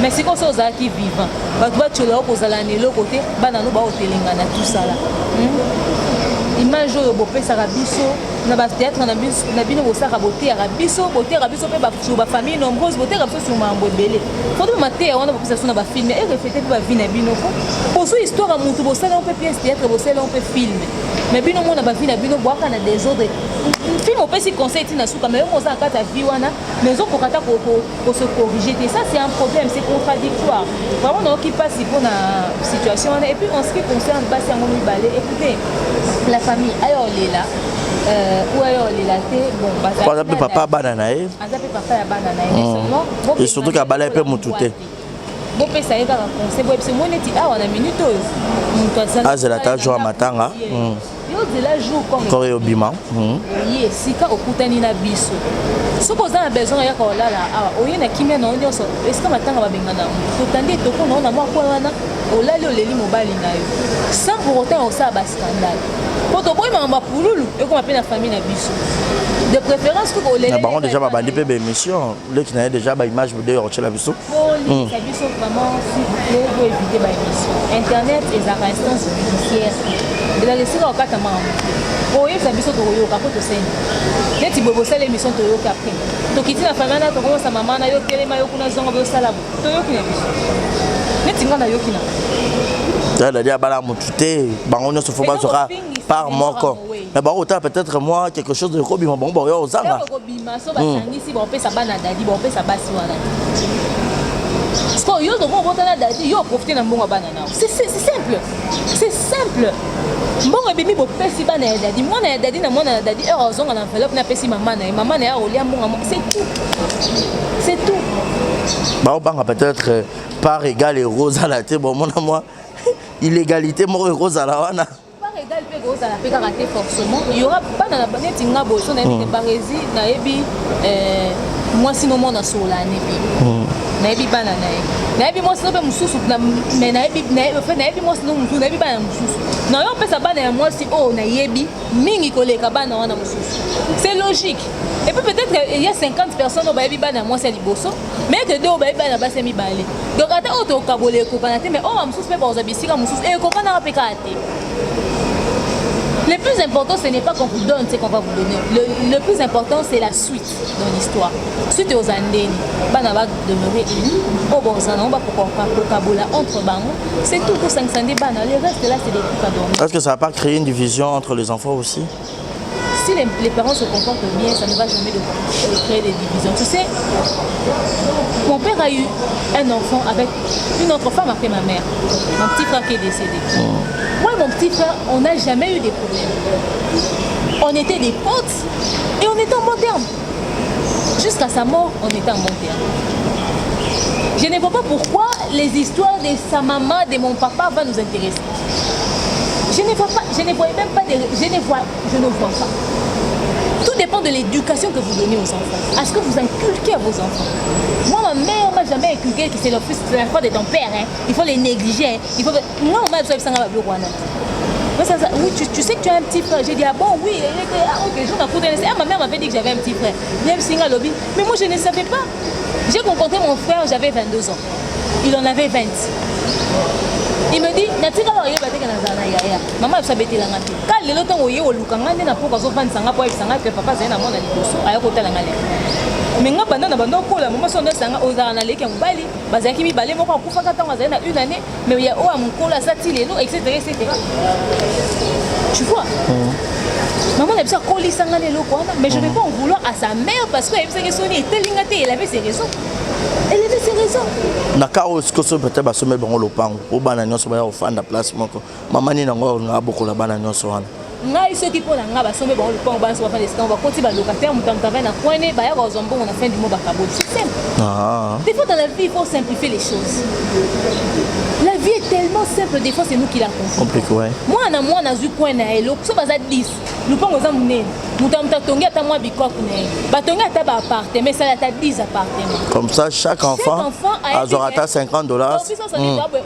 [SPEAKER 1] Mais sikoyo so ozalaki vivant, bato batiola yo kozala na eloko te, bana no baotelengana, tosala image oyo bopesaka biso na bathéâtre na bino, bosalaka, boteyaka biso, boteyaka biso mpe sur bafamille nombreuse, boteyaka biso sur makambo ebele. Foto mpe mateya wana bopesa biso na bafilm ereflète mpe bavie na bino. Fo bozwi histoire ya motu, bosala yango mpe pièce théâtre, bosala yango mpe film, mais bino mona bavie na bino bwaka na désordre. Film opesi conseil ntina suka, mais yo mo oza na kati ya vie wana, mais ozokoka ata kose corriger te. Ça, c'est un problème, c'est contradictoire vraiment. Nayoki mpasi mpona situation wana. Et puis en ce qui concerne basi yango mibale, écoutez, la famille ayo olela ou ayo olela te, bon.
[SPEAKER 2] Aza mpe papa bana na ye.
[SPEAKER 1] Aza mpe papa ya bana na ye, mais seulement
[SPEAKER 2] Et surtout kabala ye mpe motu te.
[SPEAKER 1] Bopesa ye kaka conseil, boyebisa mo neti awa na minute oyo moto aza
[SPEAKER 2] Azela ata jour ya matanga.
[SPEAKER 1] Yo zela jour
[SPEAKER 2] corps eyobima.
[SPEAKER 1] Oye sika okutani na biso, soki oza na besoin oyaka olala awa, oye na kimia na yo nyonso. Esika matanga babengana yango, totandi etoko na yo na mwa coin wana, olali, oleli mobali na yo sans pour autant osala bascandale, po toboyi makambo ya pululu ekoma mpe na famille na biso. De préférence kuka olele.
[SPEAKER 2] Na bango déjà babandi mpe baémission, leki na ye déjà baimage de otiela biso.
[SPEAKER 1] Bolingisa biso vraiment, s'il vous plaît, boévite baémission. Internet ezalaka instance judiciaire, ezalaka esika kokata makambo te. Oyebisa biso, tokoyoka po toseni neti boye. Bosala émission, toyoki. Après tokiti na famille wana, tokomosa mama na yo, telema yo kuna, zonga, bosala bo toyoki na biso neti nga nayoki na
[SPEAKER 2] Dadi abala motu te, bango nyonso fo bazwaka part moko, mais bakotala peut-être moi quelque chose de kobima, bango bakoya kozanga.
[SPEAKER 1] Kobima so basangisi, baopesa bana Dadi, baopesa basi wana te. Sikoyo yo toko obotana Dadi, yo oprofite na mbongo ya bana nao. C'est simple, c'est C'est simple. Mbongo ebimi bopesi bana ya dadi, mwana ya dadi na mwana ya dadi heure azonga na enveloppe na pesi mama na ye, mama na ye akolia mbongo, c'est tout. C'est tout.
[SPEAKER 2] Baobanga peut-être euh, part égale ekozala te bomona mwa illégalité moko ekozala wana.
[SPEAKER 1] Part égale mpe ekozala mpe kaka te forcément. Il y aura bana na neti nga boye so nayebi te hmm. Barezi nayebi euh, mwasi no mwana sola nebi. Hmm. Nayebi bana na ye. Nayebi mwasi no mpe mosusu mais nayebi nayebi mwasi no mosusu nayebi bana mosusu. Na yo opesa bana ya mwasi oyo nayebi mingi koleka bana wana mosusu. C'est logique. Et puis peut-être il y a 50 personnes oyo bayebi bana ya mwasi ya liboso mais que deux oyo bayebi bana basi ya mibale. Donc ata oyo tokabola ekokana te mais oyo ba mosusu mpe bakozwa bisika mosusu ekokanaka mpe kaka te. Le plus important, ce n'est pas qu'on vous donne ce qu'on va vous donner. Le, le plus important, c'est la suite dans l'histoire. Suite aux andeni, bana ba demeurer unis, oyo bakozala nango bakokabola entre bango, c'est tout pour sangisa nde bana. Le reste là, c'est des trucs à dormir.
[SPEAKER 2] Est-ce que ça va pas créer une division entre les enfants aussi?
[SPEAKER 1] Si les, les parents se comportent bien, ça ne va jamais de, de créer des divisions. Tu sais, mon père a eu un enfant avec une autre femme après ma mère, mon petit frère qui est décédé. Mmh. Moi et mon petit frère, on n'a jamais eu des problèmes. On était des potes et on était en bon terme. Jusqu'à sa mort, on était en bon terme. Je ne vois pas pourquoi les histoires de sa maman, de mon papa vont nous intéresser. Je ne vois pas, je ne voyais même pas de, je ne vois, je ne vois pas. Tout dépend de l'éducation que vous donnez aux enfants, à ce que vous inculquez à vos enfants. Moi, ma mère m'a jamais inculqué que c'est le fils, c'est l'enfant de ton père, hein. Il faut les négliger, hein. Il faut. Moi, on m'a ça, ça, oui, tu, tu sais que tu as un petit frère. J'ai dit, ah bon, oui. Ah, ok, je ah, ma mère m'avait dit que j'avais un petit frère. Mais moi, je ne savais pas. J'ai rencontré mon frère, j'avais 22 ans. Il en avait 20. Il me dit, natikala oyeba te ke nazala na yaya. Mama biso abetelanga te. Ka lelo ntango oye oluka nga nde na poko azofandisa nga po ayebisa nga ke papa azali na mwana liboso aya kotala nga lelo. Mais nga banda na banda okola mama so ndosanga nga ozala na leki ya mobali bazalaki mibale moko akufaka ntango azali na une année mais ya oyo ya mokolo aza ti lelo etc etc. Tu vois? Mm. Maman na biso akolisa nga na eloko wana mais je vais pas en vouloir à sa mère parce que ayebisaki soni eteli nga te elle avait ses raisons. Elle avait ses raisons.
[SPEAKER 2] Na cas oyo sikoyo soki peut-être basombeli bango lopango po bana nyonso baya kofanda place moko mama nini yango akolinga abokola bana nyonso wana
[SPEAKER 1] ngai soki mpo na ngai basombi bango lopango bana nyonso bafanda esika bakoti balocataire moto moto avandi na coin ne baya kozwa mbongo na fin du mois bakaboli c'est simple ah. des fois dans la vie il faut simplifier les choses la vie est tellement simple des fois c'est nous qui la
[SPEAKER 2] compliquons ouais.
[SPEAKER 1] mwana mwana azwi coin na ye so baza 10 Lupango eza munene. Moto ya moto atongi ata mwa bikoke na ye. Batongi ata ba appartement, esali ata 10 appartements.
[SPEAKER 2] Comme ça, chaque enfant, azwaka ata 50 dollars.
[SPEAKER 1] Donc, biso mm. moto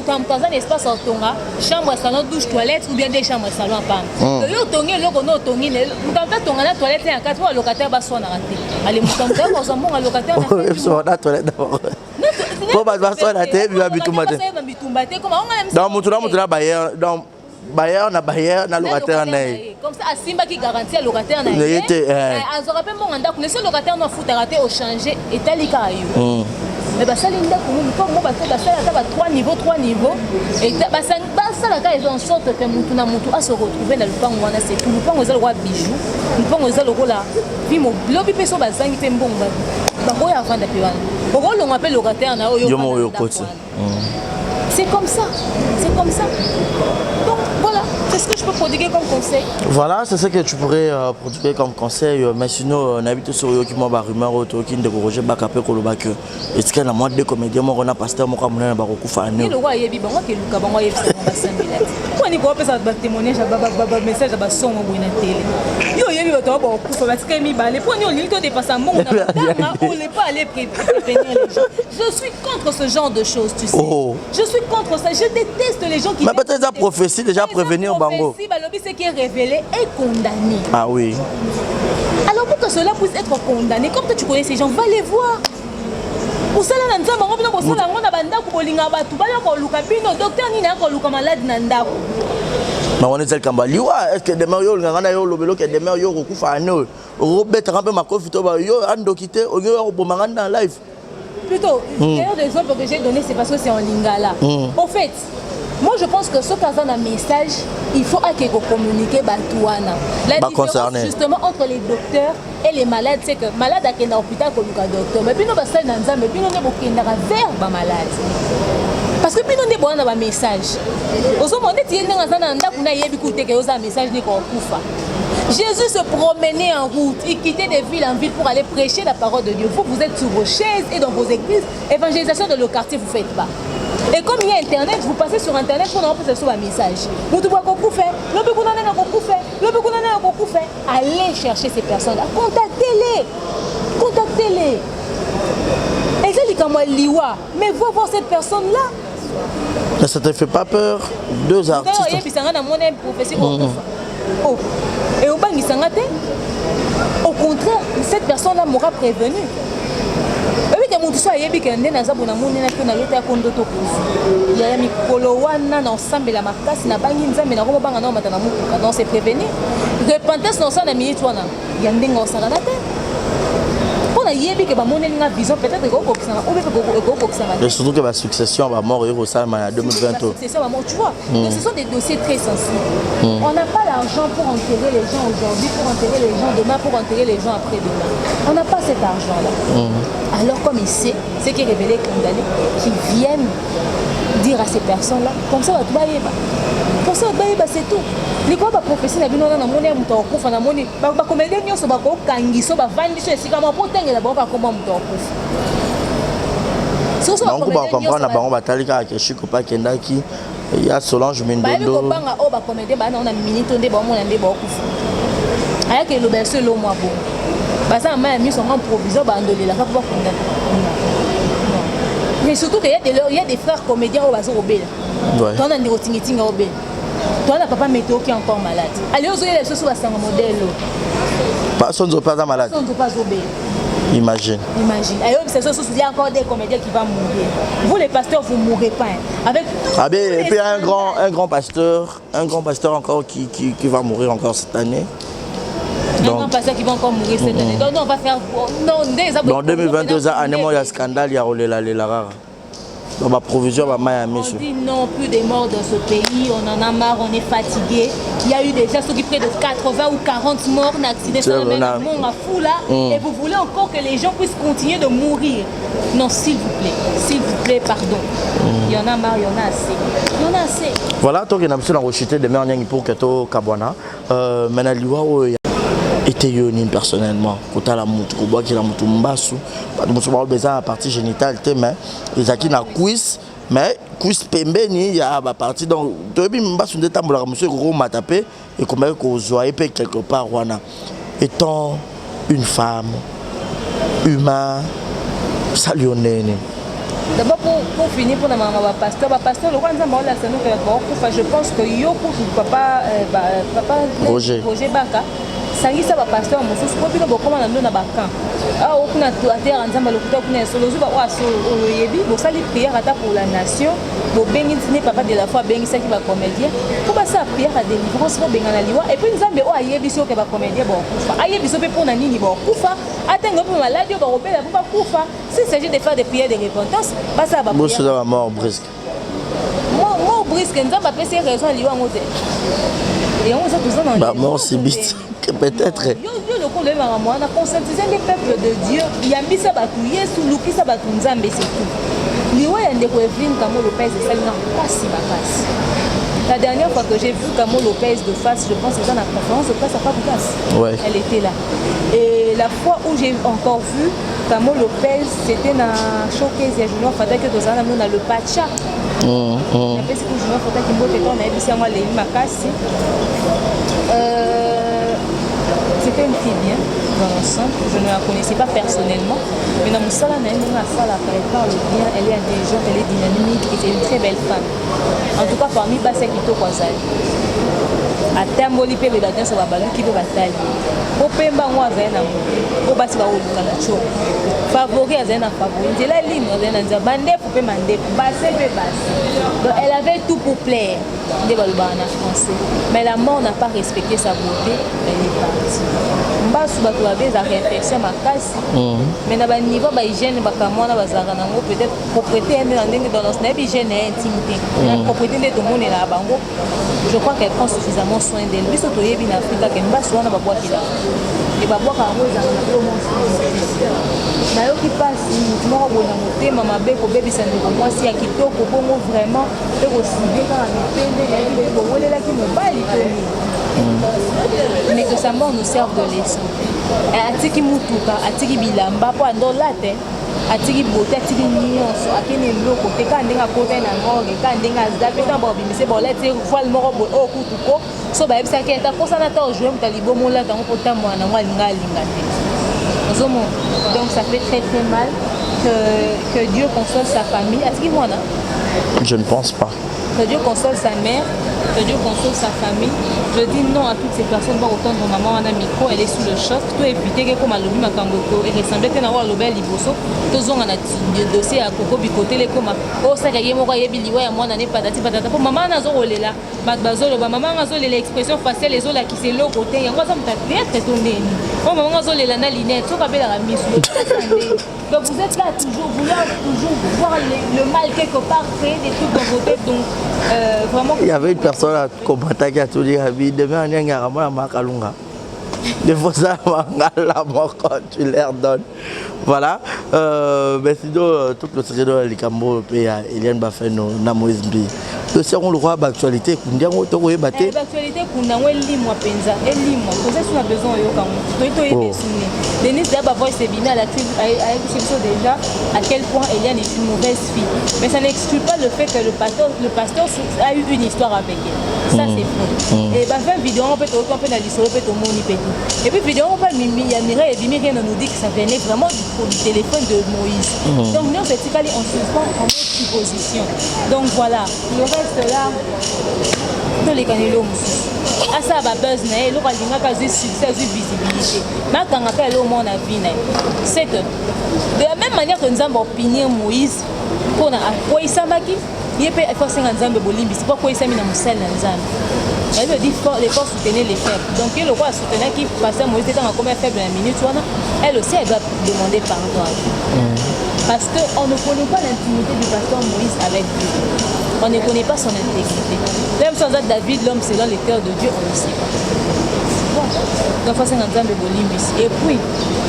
[SPEAKER 1] ya moto aza na espace atonga chambre salon douche toilette ou bien deux chambres salon apamba. Mm. Donc yo otongi eloko no otongi moto ya moto atonga na toilette ya kati po balocataire baswanaka te. Ale moto ya moto akozwa mbongo ya locataire
[SPEAKER 2] na toilette d'abord. Po bato baswana te biba bitumba te. Donc moto na moto na bailleur donc bailleur na bailleur na locataire na ye
[SPEAKER 1] comme ça asimbaki garantie ya locataire na ye
[SPEAKER 2] te eh.
[SPEAKER 1] Eh, azwaka mpe mbongo ndako nesi locataire no afutaka te ochange etali kaka yo hmm. mais basali ndako mo mpo mo bato basali ata ba 3 niveau 3 niveau basalaka eza en sorte que mutu na mutu ase retrouve na lupango wana c'est tout lupango eza lokola bijou lupango eza lokola vi lobi mpe so bazangi mpe mbongo bakoya avanda mpe wana okolongwa mpe locataire na oyo
[SPEAKER 2] yo moko oyo okoti
[SPEAKER 1] C'est comme ça. C'est comme ça. Donc voilà, c'est ce que je peux prodiguer comme conseil.
[SPEAKER 2] Voilà, c'est ce que tu pourrais euh, prodiguer comme conseil. Euh, mais sinon, euh, nayebi te soki oyoki mwa barumeur oyo toyoki ndeko Roger Baka mpe koloba que etikali na mwa deux comédien moko na pasteur moko ya monene bakokufa
[SPEAKER 1] ane. Ye lokola ayebi bango akeluka bango ayebisa bango basambela te. Mpo nini kopesa bato batémoignage bamessage ya basongo boye na tele? Yo oyebi bato yango bakokufa batikali mibale mpo nini olingi todepasa mbongo na matanga ole pas aller prévenir les gens. Je suis contre ce genre de choses, tu sais. Oh. Je suis contre ça. Je déteste les gens qui.
[SPEAKER 2] Mais peut-être la prophétie déjà prévenir Bango.
[SPEAKER 1] Prophétie, balobi, ce qui est révélé est condamné.
[SPEAKER 2] Ah oui.
[SPEAKER 1] Alors pour que cela puisse être condamné, comme toi tu connais ces gens, va les voir. kosala na nzambe yango bino kosala yango na bandako bolinga bato baya koluka bino docteur nini aya koluka malade na ndako
[SPEAKER 2] na wana eza likambo ya liwa estce demer yo olingaka na yo olobeli oke demer yo okokufa ane oyo okobetaka mpe makofi to yo andoki te olingi oya koboma nga na live
[SPEAKER 1] Plutôt, mm. d'ailleurs, l'exemple que j'ai donné, c'est parce que c'est en lingala. Mm. Au fait, moi je pense que ce qu'un un message, il faut communiquer batuana. La
[SPEAKER 2] ba
[SPEAKER 1] différence
[SPEAKER 2] concerné.
[SPEAKER 1] justement entre les docteurs et les malades, c'est que malade akenda hôpital koluka docteur, mais bino basali na nzambe, bino nde bokendaka vers ba malade. Parce que bino nde boza na ba message. Ozomona neti ye ndenge aza na ndako na yebi kutu te ke oza message nde kokufa. Jésus se promenait en route, il quittait de ville en ville pour aller prêcher la parole de Dieu. Vous, vous êtes sur vos chaises et dans vos églises, évangélisation de le quartier, vous ne faites pas. Et comme il y a Internet, vous passez sur Internet pour avoir sur un message. Mutu akokufa, lobi kuna nani akokufa, lobi kuna nani akokufa. Allez chercher ces personnes-là, contactez-les. Contactez-les. Eza likambo ya liwa, mais va voir cette personne-là.
[SPEAKER 2] Mais ça te fait pas peur? Deux artistes.
[SPEAKER 1] Oyebisa nga namoni prophétie kokufa. Oh. Et obangisa nga te. Au contraire, cette personne-là m'aura prévenu. Oyebi ke motu so ayebi ke nde naza bona moni na mpe nalota ya kondo tokufa yaya mikolo wana na osambela makasi nabangi Nzambe nakomobanga na omata na motuka. Donc c'est prévenir, repentance na osala na minute wana ya ndenge osakana te, mpo nayebi ke bamoneli nga vision, peut-être ekokokisanga ou bien ekokokisanga
[SPEAKER 2] te. Et surtout que basuccession bamort ekosalama na 2020.
[SPEAKER 1] Succession bamort, tu vois. Donc ce sont des dossiers très sensibles. On n'a pas l'argent pour enterrer les gens aujourd'hui, pour enterrer les gens demain, pour enterrer les gens après-demain. On n'a pas cet argent-là. Alors comme il sait ce qui est révélé, condamné, qui viennent dire à ces personnes-là, comme ça bato bayeba, comme ça bato bayeba, c'est tout. Likolo baprophétie na bino wana, namoni ya moto akokufa, namoni bacomédien nyonso bakokangiso, bavandi so esika moko mpo otengela bango kakoma moto akokufa.
[SPEAKER 2] Bango bacomprendre na bango, batali kaka ke Chiko mpe akendaki ya Solange.
[SPEAKER 1] Bayebi
[SPEAKER 2] Mindondo.
[SPEAKER 1] Kobanga oyo bacomédien baa nango na minute oyo nde baomona nde baokufa, ayaki eloba ya so elomwa bongo, baza na mai ya miso yango provisoire, bandolelaka mpo bakundana. Mais surtout que y a des frères comédiens oyo baza kobela. Toa na ndeko tingitinga obela, toa na papa Météo qui est encore malade. Ale ozoyela biso so basanga modèle oyo.
[SPEAKER 2] Sonzo mpe aza malade.
[SPEAKER 1] Sonzo mpe azobela.
[SPEAKER 2] Imagine.
[SPEAKER 1] Imagine. Ayo, c'est ça, il y a encore des comédiens qui vont mourir. Vous, les pasteurs, vous ne mourrez pas, hein. Avec tous
[SPEAKER 2] Ah ben, et
[SPEAKER 1] les
[SPEAKER 2] puis il y a un grand pasteur encore qui va mourir encore cette année.
[SPEAKER 1] Un
[SPEAKER 2] Donc,
[SPEAKER 1] grand pasteur qui va encore mourir cette année. Donc, non, on va faire. Non, déjà,
[SPEAKER 2] dans 2022, année moko ya scandale ya kolelalela kaka. Donc baprovision bamai ya
[SPEAKER 1] On
[SPEAKER 2] miso.
[SPEAKER 1] dit non, plus des morts dans ce pays, on en a marre, on est fatigué. Il y a eu déjà ceux qui près de 80 ou 40 morts d'un accident
[SPEAKER 2] C'est
[SPEAKER 1] sur
[SPEAKER 2] vrai,
[SPEAKER 1] la fou là, et vous voulez encore que les gens puissent continuer de mourir. Non, s'il vous plaît, s'il vous plaît, pardon. Il y en a marre, il y en a assez. Il y en a assez.
[SPEAKER 2] Voilà, tokende na biso na kochite demeure nyangi pour ke tokabwana. Mais na liwa oyo ete yo nini personnellement, kotala mutu kobwakela mutu mbasu, bato mosusu baoyo eza na partie génitale te, mais ezalaki na cuisse, mais cuisse pembeni ya bapartie, donc toyebi mbasu nde etambolaka, mosusu ekokomata mpe ekomaki kozwa ye mpe quelque part wana. Étant une femme humain, sali yo ndenge nini?
[SPEAKER 1] D'abord, pour finir, pour la maman, pasteur, pasteur, le roi Nzambe aolakisa no ke bakokufa. Je pense que yo kutu papa, papa
[SPEAKER 2] Roger.
[SPEAKER 1] Roger Baka, sangisa bapasteur mosusu mpo bino bokóma na ndo na bacamp awa kuna, ateyaka Nzambe alokuta kuna ya solo, ozwi baoyo asolo oyo oyebi, bosali prière ata pour la nation, bobengi nde papa de la foi abengisaki bacomédien mpo basala prière ya délivrance, bobengana liwa. Et puis Nzambe oyo ayebi soki bacomédien bakokufa, ayebi so mpe mpo na nini bakokufa, atenga mpe maladi oyo bakobela mpo bakufa. S'il s'agit de faire des prières de repentance, basala baprière.
[SPEAKER 2] Bosoza bamort brusque.
[SPEAKER 1] Mort brusque, Nzambe apesi ye raison ya liwa yango te, yango eza toza na
[SPEAKER 2] bamort subite peut-être.
[SPEAKER 1] Yo lokola oyebaka mwana, conscientiser le peuple de Dieu, yambisa bato Yesu, lukisa bato Nzambe, c'est tout. Liwa ya ndeko Evelyne Kamo Lopez esalinga mpasi makasi. La dernière fois que j'ai vu Kamo Lopez de face, je pense eza na conférence de presse à Fabregas. Elle était là. Et la fois où j'ai encore vu Kamo Lopez, c'était na showcase ya Junior Fataki, tozala na na le Pacha. Napesi ku Junior Fataki mbote to nayebisi yango, aleli makasi. C'était une fille bien dans l'ensemble. Je ne la connaissais pas personnellement, mais na mosala na ye, ndenge asalaka, elle parle bien, elle est intelligente, elle est dynamique et c'est une très belle femme. En tout cas, parmi basi ya kitoko azali. Atamboli mpe bato nyonso babaluki mpe batali po pemba yango azali na motu po basi bakoluka na tio favori, azali na favori, nzela lino azali na nzela, bandefu mpe mandefu, base mpe base. Donc elle avait tout pour plaire, nde balobaka na français. Mais la mort n'a pas respecté sa beauté, elle est partie. Mbasu, bato babe ezalaka infection makasi, mais na baniveau bahygiène bakamwa wana bazalaka nango, peut-être propreté ye nde na ndenge dans nayebi hygiène ya intime te, na propreté nde tomonelaka bango. Je crois qu'elle prend suffisamment soin d'elle. Biso toyebi na Afrika ke mbasu wana babwakela e babwaka yango ezalaka na biloko moko nayoki mpasi motu moko boye na motema mabe kobebisa ndeko mwasi ya kitoko bongo vraiment mpe kosibe kaka mipende nayebi mpe bowelelaki mobali to nini mais que sa mort nous serve de leçon. Atiki mutuka, atiki bilamba mpo andolate atiki bote atiki nyonso akende eloko te kaka ndenge akotaki na morgue kaka ndenge aza mpe ntango bakobimise baolati voile moko boye oyo kutu ko so bayebisaki ata kosana ata ojoue moto ya libomo olata yango mpo otambola na yango alinga alinga te ozomona. Donc ça fait très très mal que, que Dieu console sa famille. Atiki mwana?
[SPEAKER 2] Je ne pense pas.
[SPEAKER 1] Que Dieu console sa mère, que Dieu console sa famille. Je dis non à toutes ces personnes qui tendre maman wana micro, elle est sous le choc. To éviter que comme alobi makambo ko et ressemble te na wa alobi liboso. Tozonga na dossier ya koko bikotele koma. Osaka ye moko ayebi liwa ya mwana ne patati patata po mama nazo kolela. Bato bazoloba mama nga azolela expression faciale ezolakisa eloko te. Yango aza moto ya théâtre to ndeni. Po mama nga azolela na lunette soki abelaka misu. Donc vous êtes là toujours, vouloir toujours voir le mal quelque part, créer des trucs dans vos têtes. Donc vraiment.
[SPEAKER 2] Il y avait une personne à commenter qui a tout dit, Rabi, demain on est à Makalunga. Des fois ça, tu leur donnes. Voilà. Mais sinon, tout le secret de Likambo, Eliane Bafeno, na Moïse Mbi. Dossier on le roi d'actualité, Kundiango, Toko Ebate.
[SPEAKER 1] L'actualité, Kundiango, elimwa penza, elimwa. Toza sur besoin oyoka ngo. Toyi toyi besune. Denise Daba voice ebimi à la tribu, a déjà à quel point Eliane est une mauvaise fille. Mais ça n'exclut pas le fait que le pasteur a eu une histoire avec elle. Ça, c'est vrai. Et bah, fin vidéo, on peut on peut dans l'histoire, on peut au moni petit. Et puis vidéo, on peut Mimi, il y a Mireille et Bimi, rien ne nous dit que ça venait vraiment du téléphone de Moïse. Donc nous, c'est en suspens, en mode supposition. Donc voilà, le reste là, tolekaneli oyo mosusu asala babuzz na ye eloko alingaka azwi succès, azwi visibilité, mais akangaka eloko moko na vie na ye, c'est que de la même manière que Nzambe apunir Moïse mpona akweyisamaki ye mpe efo asenga Nzambe bolimbisi mpo akweyisami na mosali na Nzambe. La Bible dit: les forts soutenaient les faibles. Donc ye lokola asoutenaki pasteur Moïse te ntango akomi faible na minute wana, elle aussi, elle doit demander pardon à Dieu. Parce qu'on ne connaît pas l'intimité du pasteur Moïse avec Dieu. On ne connaît pas son intégrité. Même sans être David, l'homme selon le cœur de Dieu, on ne sait pas. Bon. Donc, faut Nzambe bolimbisi. Et puis,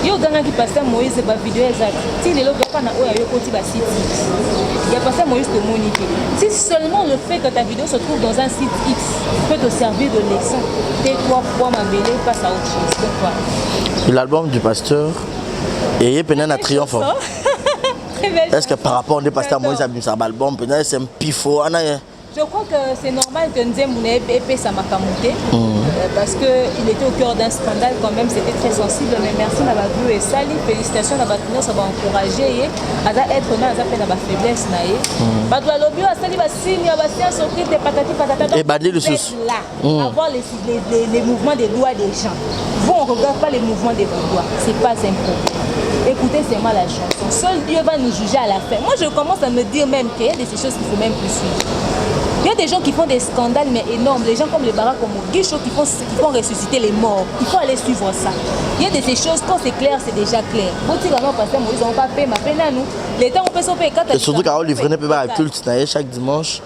[SPEAKER 1] yo ogangaki pasteur Moïse, bavideo eza ti lelo toka na oyo ayokoti basite X ya pasteur Moïse, tomoni te. Si seulement le fait que ta vidéo se trouve dans un site X peut te servir de leçon, tais-toi, foi mabele, passe à autre chose. Donc voilà.
[SPEAKER 2] L'album du pasteur et pena na triomphe.
[SPEAKER 1] Très belle.
[SPEAKER 2] Est-ce que par rapport au pasteur Moïse abimisa album pena c'est un pifo wana?
[SPEAKER 1] Je crois que c'est normal que Nzembo na epesa makambo te, parce que il était au cœur d'un scandale quand même, c'était très sensible. Mais merci na bavues esali, félicitations na bato nyonso baencourage ye. Aza être na aza mpe na bafaiblesse na ye. Bato balobi oyo asali basigne ya bascience occulte, patati patata. Donc,
[SPEAKER 2] Ebandi
[SPEAKER 1] vous êtes
[SPEAKER 2] lisusu.
[SPEAKER 1] là à voir les mouvements des doigts des gens. Vous, on regarde pas les mouvements de vos doigts, c'est pas un problème. Écoutez seulement la chanson. Seul Dieu va nous juger à la fin. Moi, je commence à me dire même qu'il y a des choses qu'il faut même plus suivre. Il y a des gens qui font des scandales mais énormes, les gens comme les Barack comme Guicho qui font ressusciter les morts. Il faut aller suivre ça. Il y a de ces choses, quand c'est clair, c'est déjà clair. Botika pasteur Moïse, on va payer ma peine à nous. Les temps on peut sauver.
[SPEAKER 2] Et surtout quand on livre ne peut pas culte na ye chaque dimanche.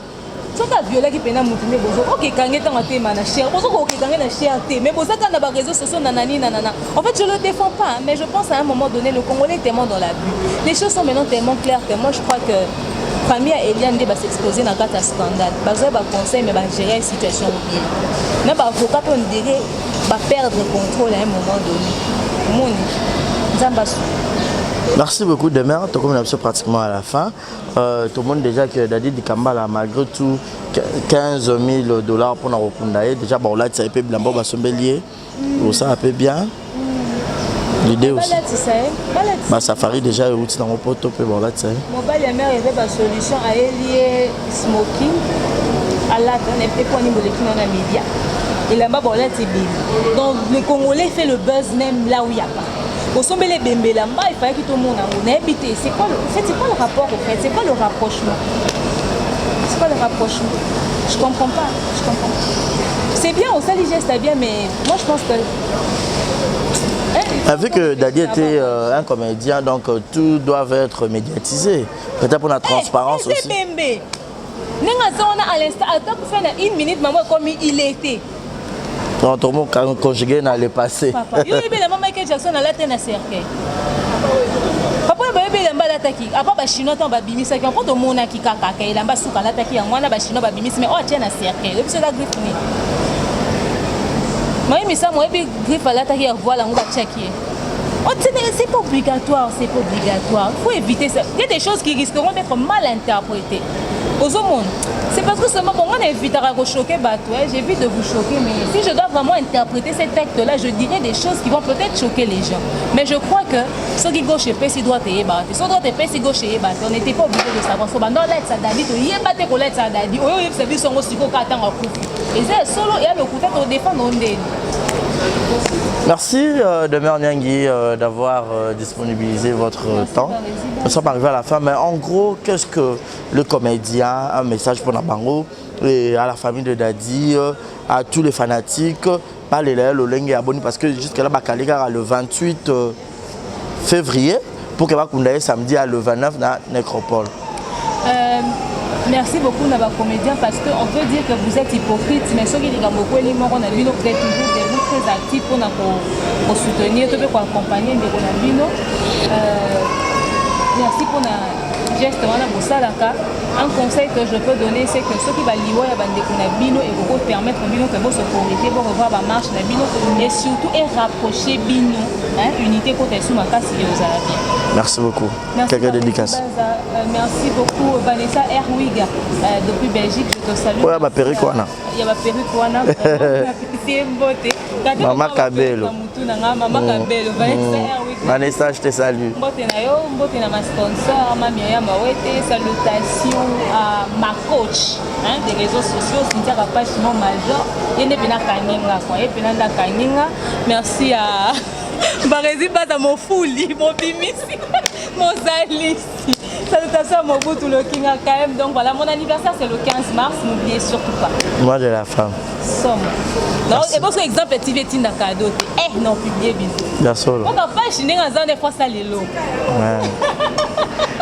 [SPEAKER 1] Soki aviolaki mpena motu nde bozo okekange ntango atema na chair, bozo kokekange na chair te, mais bozaka na baréseaux sociaux nanani nanana. En fait, je le défends pas, mais je pense à un moment donné, le Congolais est tellement dans l'abus, les choses sont maintenant tellement claires que moi, je crois que famille ya Eliane nde basexpose na kati ya scandale. Bazwa baconseil mais bagérer situation bien na baavocat mpe, on dirait baperdre contrôle à un moment donné. Omoni, Nzambe asu.
[SPEAKER 2] Merci beaucoup, Demer. Tout comme on pratiquement à la fin. Tout le monde déjà que Dadi Dikambala, malgré tout, 15 000 $ pour na déjà bon là ça peut bilamba basombelier. Ça un peu bien. L'idée aussi.
[SPEAKER 1] Balatisa ye, balatisa.
[SPEAKER 2] Ba safari déjà euti na poto pe bon là ça.
[SPEAKER 1] Mobali ya mare eza basolution, ayeli ye smoking alata epwani boleki na média elamba bolati ebembe. Donc le Congolais fait le buzz même là où il y a pas. Osombeli ebembe elamba, efalaki tomona yango, nayebi te. C'est quoi en fait, c'est quoi le rapport? Au fait, c'est quoi le rapprochement? C'est quoi le rapprochement? Je comprends pas, je comprends pas. C'est bien, osali geste bien, mais moi, je pense que
[SPEAKER 2] Ah, vu que Dadi était un comédien, donc tout doit être médiatisé. Peut-être pour la transparence
[SPEAKER 1] Eh,
[SPEAKER 2] aussi.
[SPEAKER 1] Ebembe ndenge aza wana, à l'instant ata kufa na une minute, mama ekomi il était.
[SPEAKER 2] Donc tomo conjugué na le passé.
[SPEAKER 1] Papa, yo yebi elamba Michael Jackson alata na cercueil. Papa oyo bayebi elamba alataki apa ba chinois ntango babimisaki yango mpo tomonaki kaka ka elamba suka alataki yango wana ba chinois babimisi mais oyo atie na cercueil oyebi so eza griffe nini mayi misamu oyebi griffe alataki ya voile yango batiaki ye Oh, c'est pas obligatoire, c'est pas obligatoire. Il faut éviter ça. Il y a des choses qui risqueront d'être mal interprétées. Ozomona. C'est parce que seulement, bon, on évitera de choquer bato, hein. J'évite de vous choquer, mais si je dois vraiment interpréter cet acte-là, je dirais des choses qui vont peut-être choquer les gens. Mais je crois que soki gauche epesi droite eyebaka te, soki droite epesi gauche eyebaka te, on n'était pas obligé de savoir. So banda olatisa Dadi, toyeba te kolatisa Dadi. Oyo oyebisa biso yango sikoyo kaka ntango akufi. Eza ya solo, ya lokuta, todefendre ndeni.
[SPEAKER 2] Merci Demeure Nyangi d'avoir disponibilisé votre
[SPEAKER 1] Merci,
[SPEAKER 2] temps.
[SPEAKER 1] Barezi.
[SPEAKER 2] Nous sommes arrivés à la fin, mais en gros, qu'est-ce que le comédien, un message pour Nabango et à la famille de Dadi, à tous les fanatiques, pas les lolenge abonné parce que jusque-là, Bakalika le 28 février pour que Bakunda samedi à le 29 na Nécropole.
[SPEAKER 1] Merci beaucoup na ba comédien parce que on peut dire que vous êtes hypocrite, mais soki likambo ekweli moko na bino, vous êtes toujours debout, très actif mpona kosoutenir to mpe koaccompagner ndeko na bino. Merci mpona geste wana bosalaka. Un conseil que je peux donner, c'est que soki baliwa ya bandeko na bino ekoki permettre bino ke bose corriger, borevoir bamarche na bino et surtout et rapprocher bino, hein, unité kota esu makasi eozala bien.
[SPEAKER 2] Merci beaucoup.
[SPEAKER 1] Merci
[SPEAKER 2] Quelques
[SPEAKER 1] Valérie
[SPEAKER 2] dédicaces.
[SPEAKER 1] Baza. Merci beaucoup Vanessa Erwig depuis Belgique, je te salue.
[SPEAKER 2] Oya ba perruque wana.
[SPEAKER 1] Ya ba perruque wana, vraiment, napesi ye mbote. Kati
[SPEAKER 2] Mama
[SPEAKER 1] moko ba
[SPEAKER 2] Kabelo.
[SPEAKER 1] perruque na mutu na nga, Mama Kabelo, Vanessa Erwig.
[SPEAKER 2] Vanessa, je te salue.
[SPEAKER 1] Mbote na yo, mbote na ma sponsor, ma Myriam Mawete, salutations à ma coach, hein, des réseaux sociaux, Cynthia Kapache, mon major. Ye nde pena kanginga, quoi. Ye pena nda kanginga. Merci à Barezi Baza, mofuli, mobimisi, mozalisi. Salutations à Mobutu, le King AKM. Donc voilà, mon anniversaire c'est le 15 mars, n'oubliez surtout pas.
[SPEAKER 2] Moi de la femme.
[SPEAKER 1] Somme. Non, et parce que exemple TV tinda cadeau. Eh non, publier bisous.
[SPEAKER 2] Ya solo.
[SPEAKER 1] On va pas chiner dans des fois ça lelo.
[SPEAKER 2] Ouais.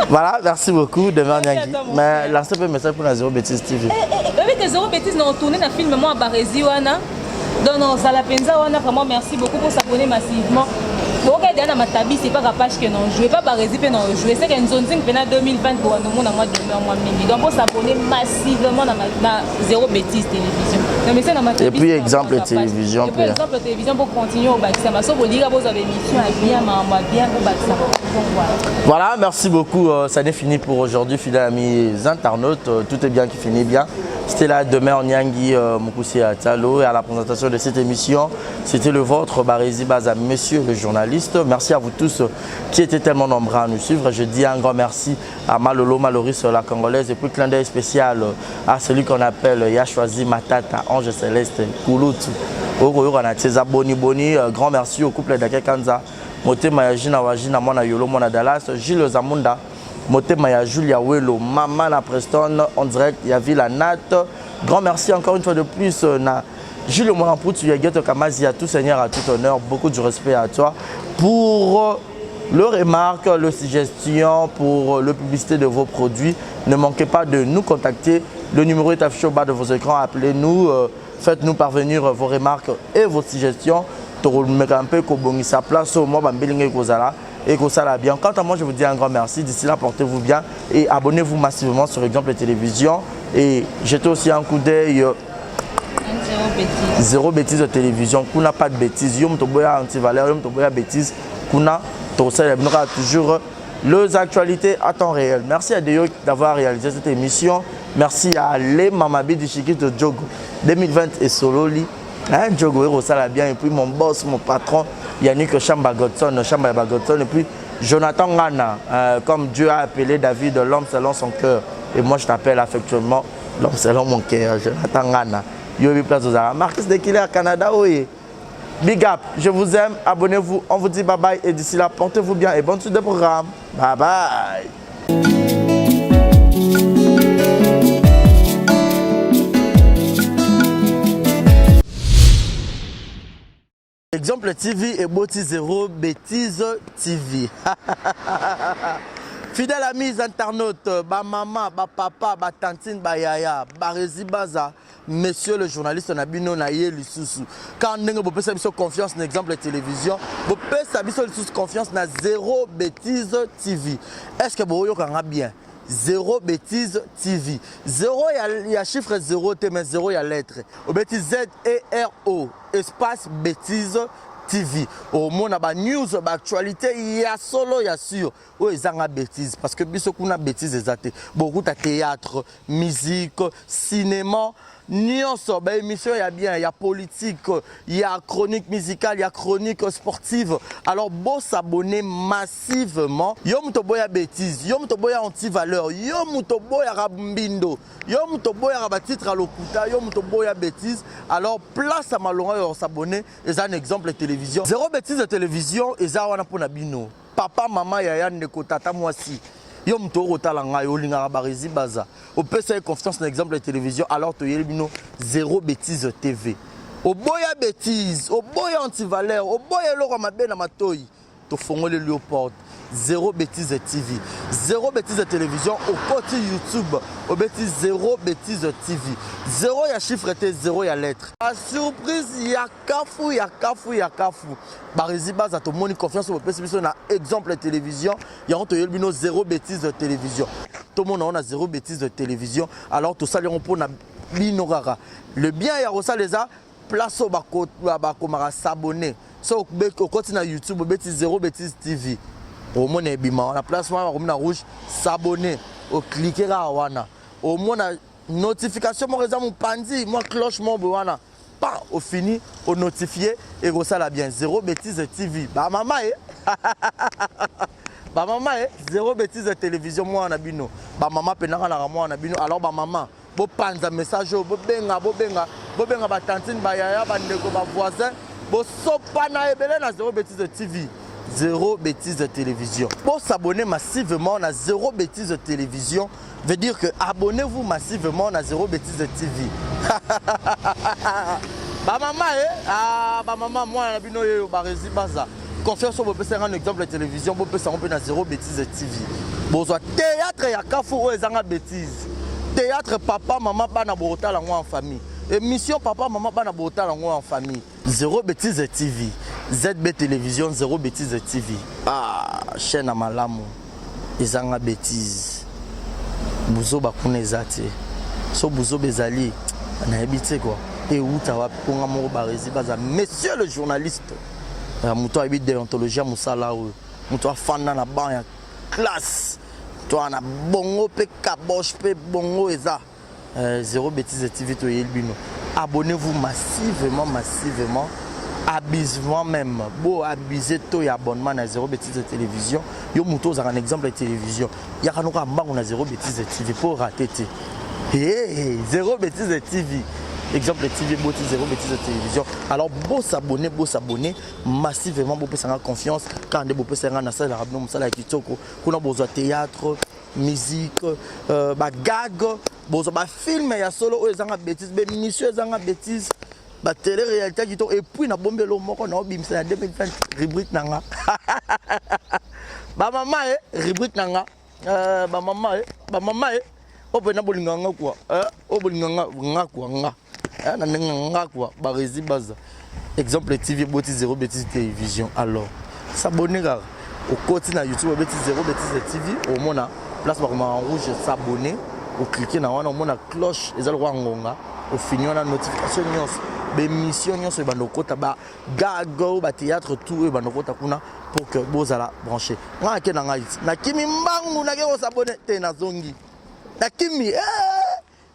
[SPEAKER 2] Voilà, merci beaucoup Demeure
[SPEAKER 1] Merci à
[SPEAKER 2] Nyangi.
[SPEAKER 1] toi, mon
[SPEAKER 2] Mais
[SPEAKER 1] frère.
[SPEAKER 2] lancez un peu message pour la Zéro Bêtise TV.
[SPEAKER 1] Eh, eh, eh, avec Zéro Bêtise, on tourné dans le film moi à Barezi wana. Donc non, ça la penza wana vraiment merci beaucoup pour s'abonner massivement. Boka dana matabi c'est pas capage que non jouer pas Barezi pe non jouer c'est que nzonzing pena 2020 pour nous mon moi demeure moi mingi. Donc pour s'abonner massivement dans ma Zéro Bêtise télévision. Non mais c'est dans matabi.
[SPEAKER 2] Et puis exemple télévision
[SPEAKER 1] Et puis exemple télévision pour continuer au bâtiment. So bolira boza émission à bien ma bien au bâtiment. Donc voilà.
[SPEAKER 2] Voilà, merci beaucoup. Ça n'est fini pour aujourd'hui, fidèles amis internautes. Tout est bien qui finit bien. C'était là Demeure Nyangi Moukoussi Atalo et à la présentation de cette émission, c'était le vôtre Barezi Baza, monsieur le journaliste. Merci à vous tous qui étiez tellement nombreux à nous suivre. Je dis un grand merci à Malolo Maloris, la Congolaise, et puis clin d'œil spécial à celui qu'on appelle Yachwazi Matata, Ange Céleste, Kouloutou, Oroyo Ranatieza, Boni Boni. Grand merci au couple d'Ake Kanza, Motema ya Gina Wajina, Mwana Yolo, Mwana Dallas, Gilles Zamunda, Motema ya Julia Welo, Mama na Preston, en direct, ya Villa Nat. Grand merci encore une fois de plus na Jules Mwanamputu, ya Geto Kamazi, à tout seigneur, à tout honneur, beaucoup de respect à toi pour le remarque, le suggestion, pour la publicité de vos produits. Ne manquez pas de nous contacter. Le numéro est affiché au bas de vos écrans. Appelez-nous, faites-nous parvenir vos remarques et vos suggestions. Tokolmeka mpe kobongisa place au mois bambelinga ekozala et kosala bien. Quant à moi, je vous dis un grand merci. D'ici là, portez-vous bien et abonnez-vous massivement sur Exemple Télévision. Et jetez aussi un coup d'œil.
[SPEAKER 1] Zéro bêtise.
[SPEAKER 2] Zéro bêtise de télévision. Kuna pas de bêtises. Yom toboya anti-valeur, yom toboya bêtise. Kuna tosala binoka toujours les actualités à temps réel. Merci à Deyo d'avoir réalisé cette émission. Merci à Les Mamabi du Chiki de Djogo 2020 et Sololi. Hein, Djogo et bien. Et puis mon boss, mon patron, Yannick Chamba Godson, Chamba Godson. Et puis Jonathan Ngana, comme Dieu a appelé David, l'homme selon son cœur. Et moi je t'appelle affectueusement l'homme selon mon cœur, Jonathan Ngana. Yobi place aux Arabes. Marcus Dekiller, Canada, oui. Big up, je vous aime, abonnez-vous, on vous dit bye bye et d'ici là, portez-vous bien et bonne suite de programme. Bye bye. Exemple TV et Boti Zéro Bêtise TV. Fidèles amis internautes, ba maman, ba papa, ba tantine, ba yaya, ba Rezi Baza, Monsieur le journaliste na bino na ye lisusu. Quand ndenge bopesa biso confiance na exemple télévision, bopesa biso lisusu confiance na Zero Bêtise TV. Est-ce que boyoka nga bien? Zero Bêtise TV. Zero ya, ya chiffre zero te mais zero ya lettre. Obeti Z E R O espace bêtise TV. Omona ba news, ba actualité ya solo ya sûr. Oyo ezanga bêtise parce que biso kuna bêtise eza te. Bokuta théâtre, musique, cinéma, nyonso ba émission ya bien, ya politique, ya chronique musicale, ya chronique sportive. Alors bo s'abonner massivement. Yo moto boya bêtise, yo moto boya anti-valeur, yo moto boya mbindo, yo moto boya ba titre à lokuta, yo moto boya bêtise. Alors place à malonga yo s'abonner, eza un exemple de télévision. Zéro bêtise de télévision eza wana pona bino. Papa, mama, yaya, ndeko, tata, mwasi. Yo moto okotala ngai olingaka Barezi Baza, opesa ye confiance na exemple ya télévision. Alors toyeli bino Zéro Bêtise TV. Oboya bêtise, oboya antivaleur, oboya eloko ya mabe na matoi, tofongoleli yo porte. Zéro Bêtise TV, Zéro Bêtise télévision. Okoti YouTube, obeti Zéro Bêtise TV. Zéro ya chiffre te, zéro ya lettre. Surprise ya kafu ya kafu ya kafu. Barezi Baza, tomoni confiance oyo bopesi biso na exemple télévision, yango toyeli bino Zéro Bêtise télévision. Tomona ngo na Zéro Bêtise télévision. Alors tosali yango mpona bino kaka. Le bien ya kosala eza place oyo bakomaka s'abonner. So okoti na YouTube, obeti Zéro Bêtise TV, omona ebima wana, place wana bakomi na rouge s'abonner. Ocliquer kaka wana, omona notification moko eza mopanzi, mwa cloche moko boye wana, pa ofini onotifie, ekosala bien. Zéro Bêtise TV, bamama e bamama e, Zéro Bêtise télévision, mwana na bino, bamama mpendaka naka mwana na bino. Alors bamama, bopanza message oyo, bobenga, bobenga, bobenga batantine, bayaya, bandeko, bavoisin, bosopana ebele na Zéro Bêtise TV, Zéro Bêtise télévision. Bosabonner massivement na Zéro Bêtise télévision, veut dire que abonnez-vous massivement na Zéro Bêtise TV. Bamama e, ah, bamama, mwana na bino oyo Barezi Baza. Confiance oyo bopesa nga na exemple ya télévision, bopesa yango mpe na Zéro Bêtise TV. Bozwa théâtre ya kafu oyo ezanga bêtise. Théâtre papa, mama, bana bokotala yango en famille. Émission papa, mama, bana bokotala yango en famille. Zéro Bêtise TV, ZB télévision, Zéro Bêtise TV. Ah, chaîne ya malamu ezanga bêtise. Buzoba kuna eza te. So buzoba ezali, nayebi te kua euta wapi. Mponga moko Barezi Baza, monsieur le journaliste, moto ayebi déontologie ya mosala oyo, moto afanda na banc ya classe to na bongo mpe kaboche mpe bongo eza Zéro Bêtise TV. Toyeli bino, abonnez-vous massivement, massivement, abusivement même. Bo abuse to ya abonnement na Zéro Bêtise télévision. Yo moto ozalaka na exemple ya télévision, yaka noka mbango na Zéro Bêtise TV mpo rater te. Hey, Zéro Bêtise TV, exemple TV boti Zéro Bêtise télévision. Alors bosabonner, bosabonner massivement, bopesanga confiance kaka nde bopesanga, nasalelaka bino mosala ya kitoko. Kuna bozwa théâtre, musique, bagag, bozwa bafilm ya solo oyo ezanga bêtise, bémission ezanga bêtise, batélé réalité kitoko. Et puis nabombelo moko naobimisa na 2020, rubrique na nga bamama e, rubrique na nga bamama e, bamama e oyo mpena bolinga nga kua, oyo bolinga nga nga kua nga na ndenge nga kua. Barezi Baza, exemple TV eboti Zéro Bêtise télévision. Alors s'abonner kaka. Okoti na YouTube, obeti Zéro Bêtise TV, omona place bakomaka en rouge s'abonner. Ocliquer na wana, omona cloche eza lokola ngonga. Ofini wana, notification nyonso, bémission nyonso ebanda okota, bagag oyo, bathéâtre, tout oyo ebanda okota kuna pour que bozala branché. Ngai ake na ngai, nakimi mbangu, nake kos'abonner te, nazongi, nakimi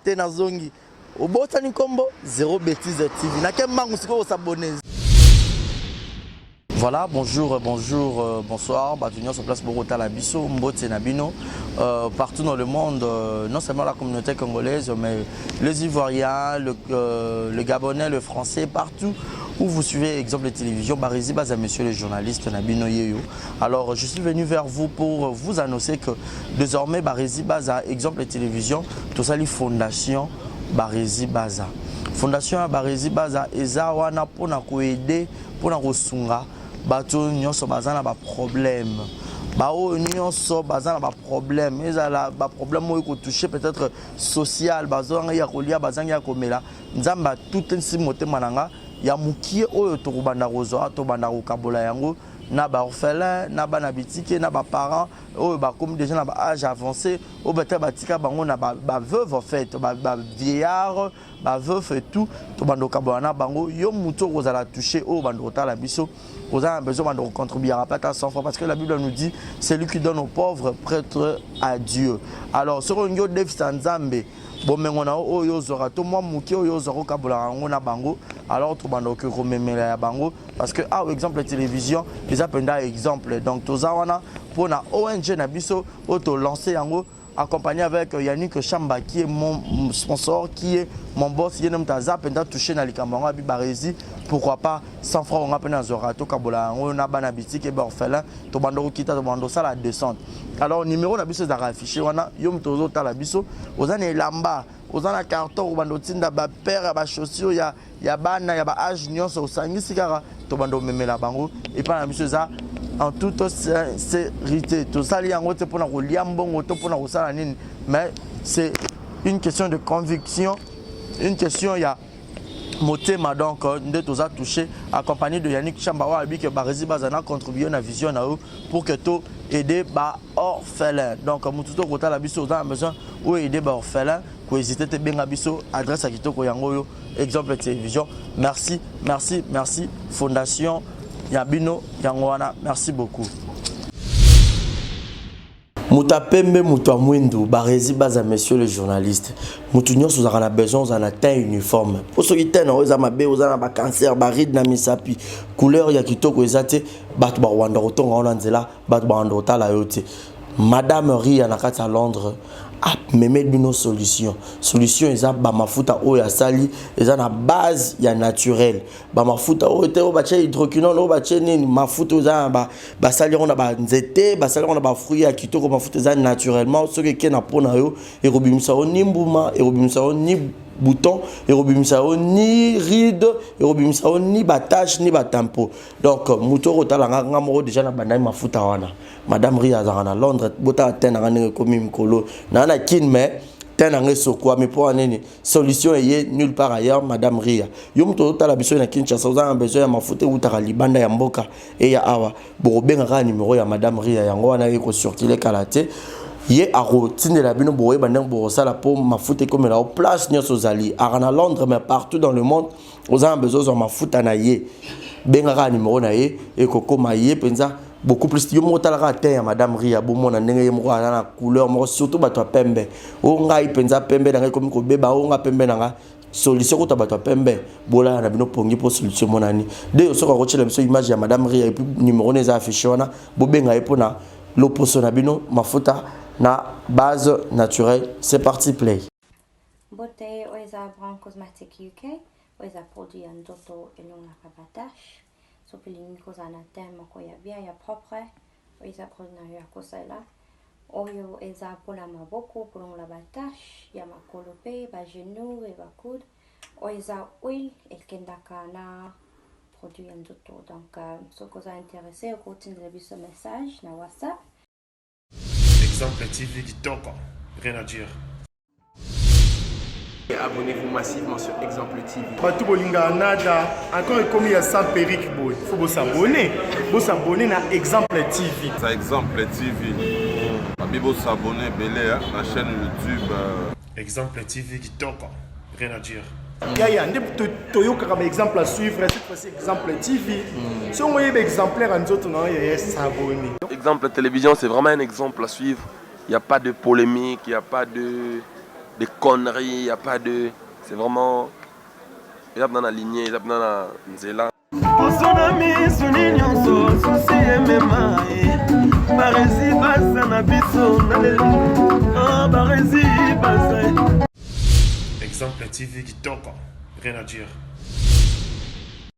[SPEAKER 2] te, nazongi. Obotani nkombo Zéro Bêtise TV, nake mbangu sikoyo kos'abonner. Voilà, bonjour, bonjour, bonsoir. Bato nyonso place bokotala biso, mbote na bino partout dans le monde, non seulement la communauté congolaise, mais les Ivoiriens, le Gabonais, le Français, partout où vous suivez exemple de télévision, Barezi Baza, monsieur le journaliste na bino yeyo. Alors, je suis venu vers vous pour vous annoncer que désormais, Barezi Baza, exemple de télévision, tout ça, les fondations Barezi Baza. Fondation ya Barezi Baza, eza wana pona koaider, pona kosunga bato nyonso baza na baproblème. Baoyo nyonso baza na baproblème, ezala baproblème oyo ekotouche peut-être social, bazangi ya kolia, bazangi ya komela. Nzambe atutisi motema na nga ya mokie oyo tokobanda kozwa, tobanda kokabola yango na baorphelin, na bana bitike, na baparent oyo bakomi déjà na baage avancé, oyo peut-être batika bango na baveuve, en fait bavieillard, baveuf et tout. Tobanda kokabola na bango. Yo motu okozala touché, oyo banda kotala biso, oza na besoin banda kocontribuer pas ata 100 francs, parce que la Bible nous dit: celui qui donne aux pauvres prête à Dieu. Alors soki olingi odefisa Nzambe bomengo na yo oyo ozwaka, to mwa moke oyo ozwaka, okabolaka yango na bango. Alors tobanda okoki komemela ya bango, parce que awa Exemple Télévision eza mpenza exemple. Donc toza wana mpona ONG na biso oyo tolance yango, accompagné avec Yannick Chamba, qui est mon sponsor, qui est mon boss. Ye moto aza mpenza touché na likambo yango. Abi Baresi, pourquoi pas 100 francs onga mpe nazwaka, tokabola yango na bana bitike, baorphelin. Tobanda kokita, tobanda kosala descente. Alors numéro na biso ezalaka affiché wana. Yo moto ozotala biso, oza na elamba, oza na carton, obanda otinda bapaire ya bachaussure ya bana ya baage nyonso, osangisi kaka, tobanda omemela bango epai na biso. Eza en toute sincérité, tosali yango te mpona kolia mbongo to mpona kosala nini, mais c'est une question de conviction, une question ya motema. Donc nde toza touché, accompagné de Yannick Chamba, oyo alobi ke Baresi baza na contribuer na vision na yo pour que to aider baorphelin. Donc motu to kotala biso, oza na besoin oyo aider baorphelin, kohésite te, benga biso. Adresse ya kitoko yango oyo, Exemple Télévision. Merci, merci, merci. Fondation ya bino yango wana. Merci beaucoup. Moto apembe, moto ya mwindu, Baresi Baza, monsieur le journaliste, moto nyonso ozalaka na besoin ozala na teint uniforme, mpo soki teint na oyo eza mabe, oza na bacancer, baride na misapi, couleur ya kitoko eza te, bato bakowanda kotonga wana nzela, bato bakowanda kotala yo te. Madame Ria na kati ya Londres amemeli bino solution. Solution eza bamafuta oyo asali, eza na base ya naturel. Bamafuta oyo te oyo batie hydroquinone, oyo batie nini. Mafuta oyo eza na basali yango na banzete, basali yango na bafruit ya kitoko. Mafuta eza naturellement. Soki eke na mpo na yo, ekobimisa yo ni mbuma, ekobimisa yo ni bouton, ekobimisa yo ni ride, ekobimisa yo ni batache, ni batampo. Donc moto oyo kotala nga, nga moko déjà na bandai mafuta wana. Madame Ria azalaka na Londres. Botala te nanga ndenge ekomi mikolo naa na Kine, mais te nanga esokwami. Mpo nini? Solution eye nulle part ailleurs, Madame Ria. Yo moto ozotala biso na Kinshasa, oza na besoin ya mafuta eutaka libanda ya mboka eya awa, bokobenga kaka numero ya Madame Ria, yango wana ekocircule kala te. Ye akotindela bino, bokoyeba ndenge bokosala mpo mafuta ekomela o place nyonso ozali. Aka na Londres, mais partout dans le monde, oza na besoin ozwa mafuta na ye, benga kaka numero na ye, ekokoma ye mpenza beaucoup plus. Yo moko otalaka te ya Madame Ria, bomona ndenge ye moko aza na couleur moko. Surtout bato ya pembe, oyo ngai mpenza pembe na ngai ekomi kobeba, oyo nga pembe na nga. Solution kuta bato ya pembe, bolala na bino pongi mpo solution emonani. De soki akotiela biso image ya Madame Ria et puis numéro na eza affiché wana, bobenga ye mpona loposo na bino, mafuta na base naturelle. C'est parti, play.
[SPEAKER 9] Mbote, oyo eza Brown Cosmetic UK. Oyo eza produit ya nzoto, elongaka batache. Soki olingi kozala na teint moko ya bien, ya propre, oyo eza produit na yo ya kosalela. Oyo eza mpona maboko, kolongola batache ya makolo mpe bagenou e bacoude. Oyo eza huile ekendaka na produit ya nzoto. Donc soki oza intéressé, okotindela biso message na WhatsApp.
[SPEAKER 5] Exemple TV kitoko, rien à dire.
[SPEAKER 10] Abonnez-vous massivement sur Exemple TV.
[SPEAKER 5] Bato bolingaka nada encore ekomi ya sans perruque boye, faut bosabone, bosabone na Exemple TV.
[SPEAKER 7] Ça, Exemple TV. Babi bosabone ebele na chaîne YouTube.
[SPEAKER 5] Exemple TV kitoko, rien à dire. Yaya nde toyokaka baexemple à suivre, cette fois-ci Exemple TV. Soki oyeba exemplaire ya nzoto na yo, yaya, s'abonne.
[SPEAKER 6] Exemple Télévision, c'est vraiment un exemple à suivre. Il n'y a pas de polémique, il n'y a pas de conneries, il n'y a pas de. C'est vraiment. Eza na lignée, eza na nzela.
[SPEAKER 8] Poso na misuni nyonso, susi emema ye. Baresi baza na biso na lelo, Baresi baza.
[SPEAKER 5] Exemple TV kitoko, rien à dire.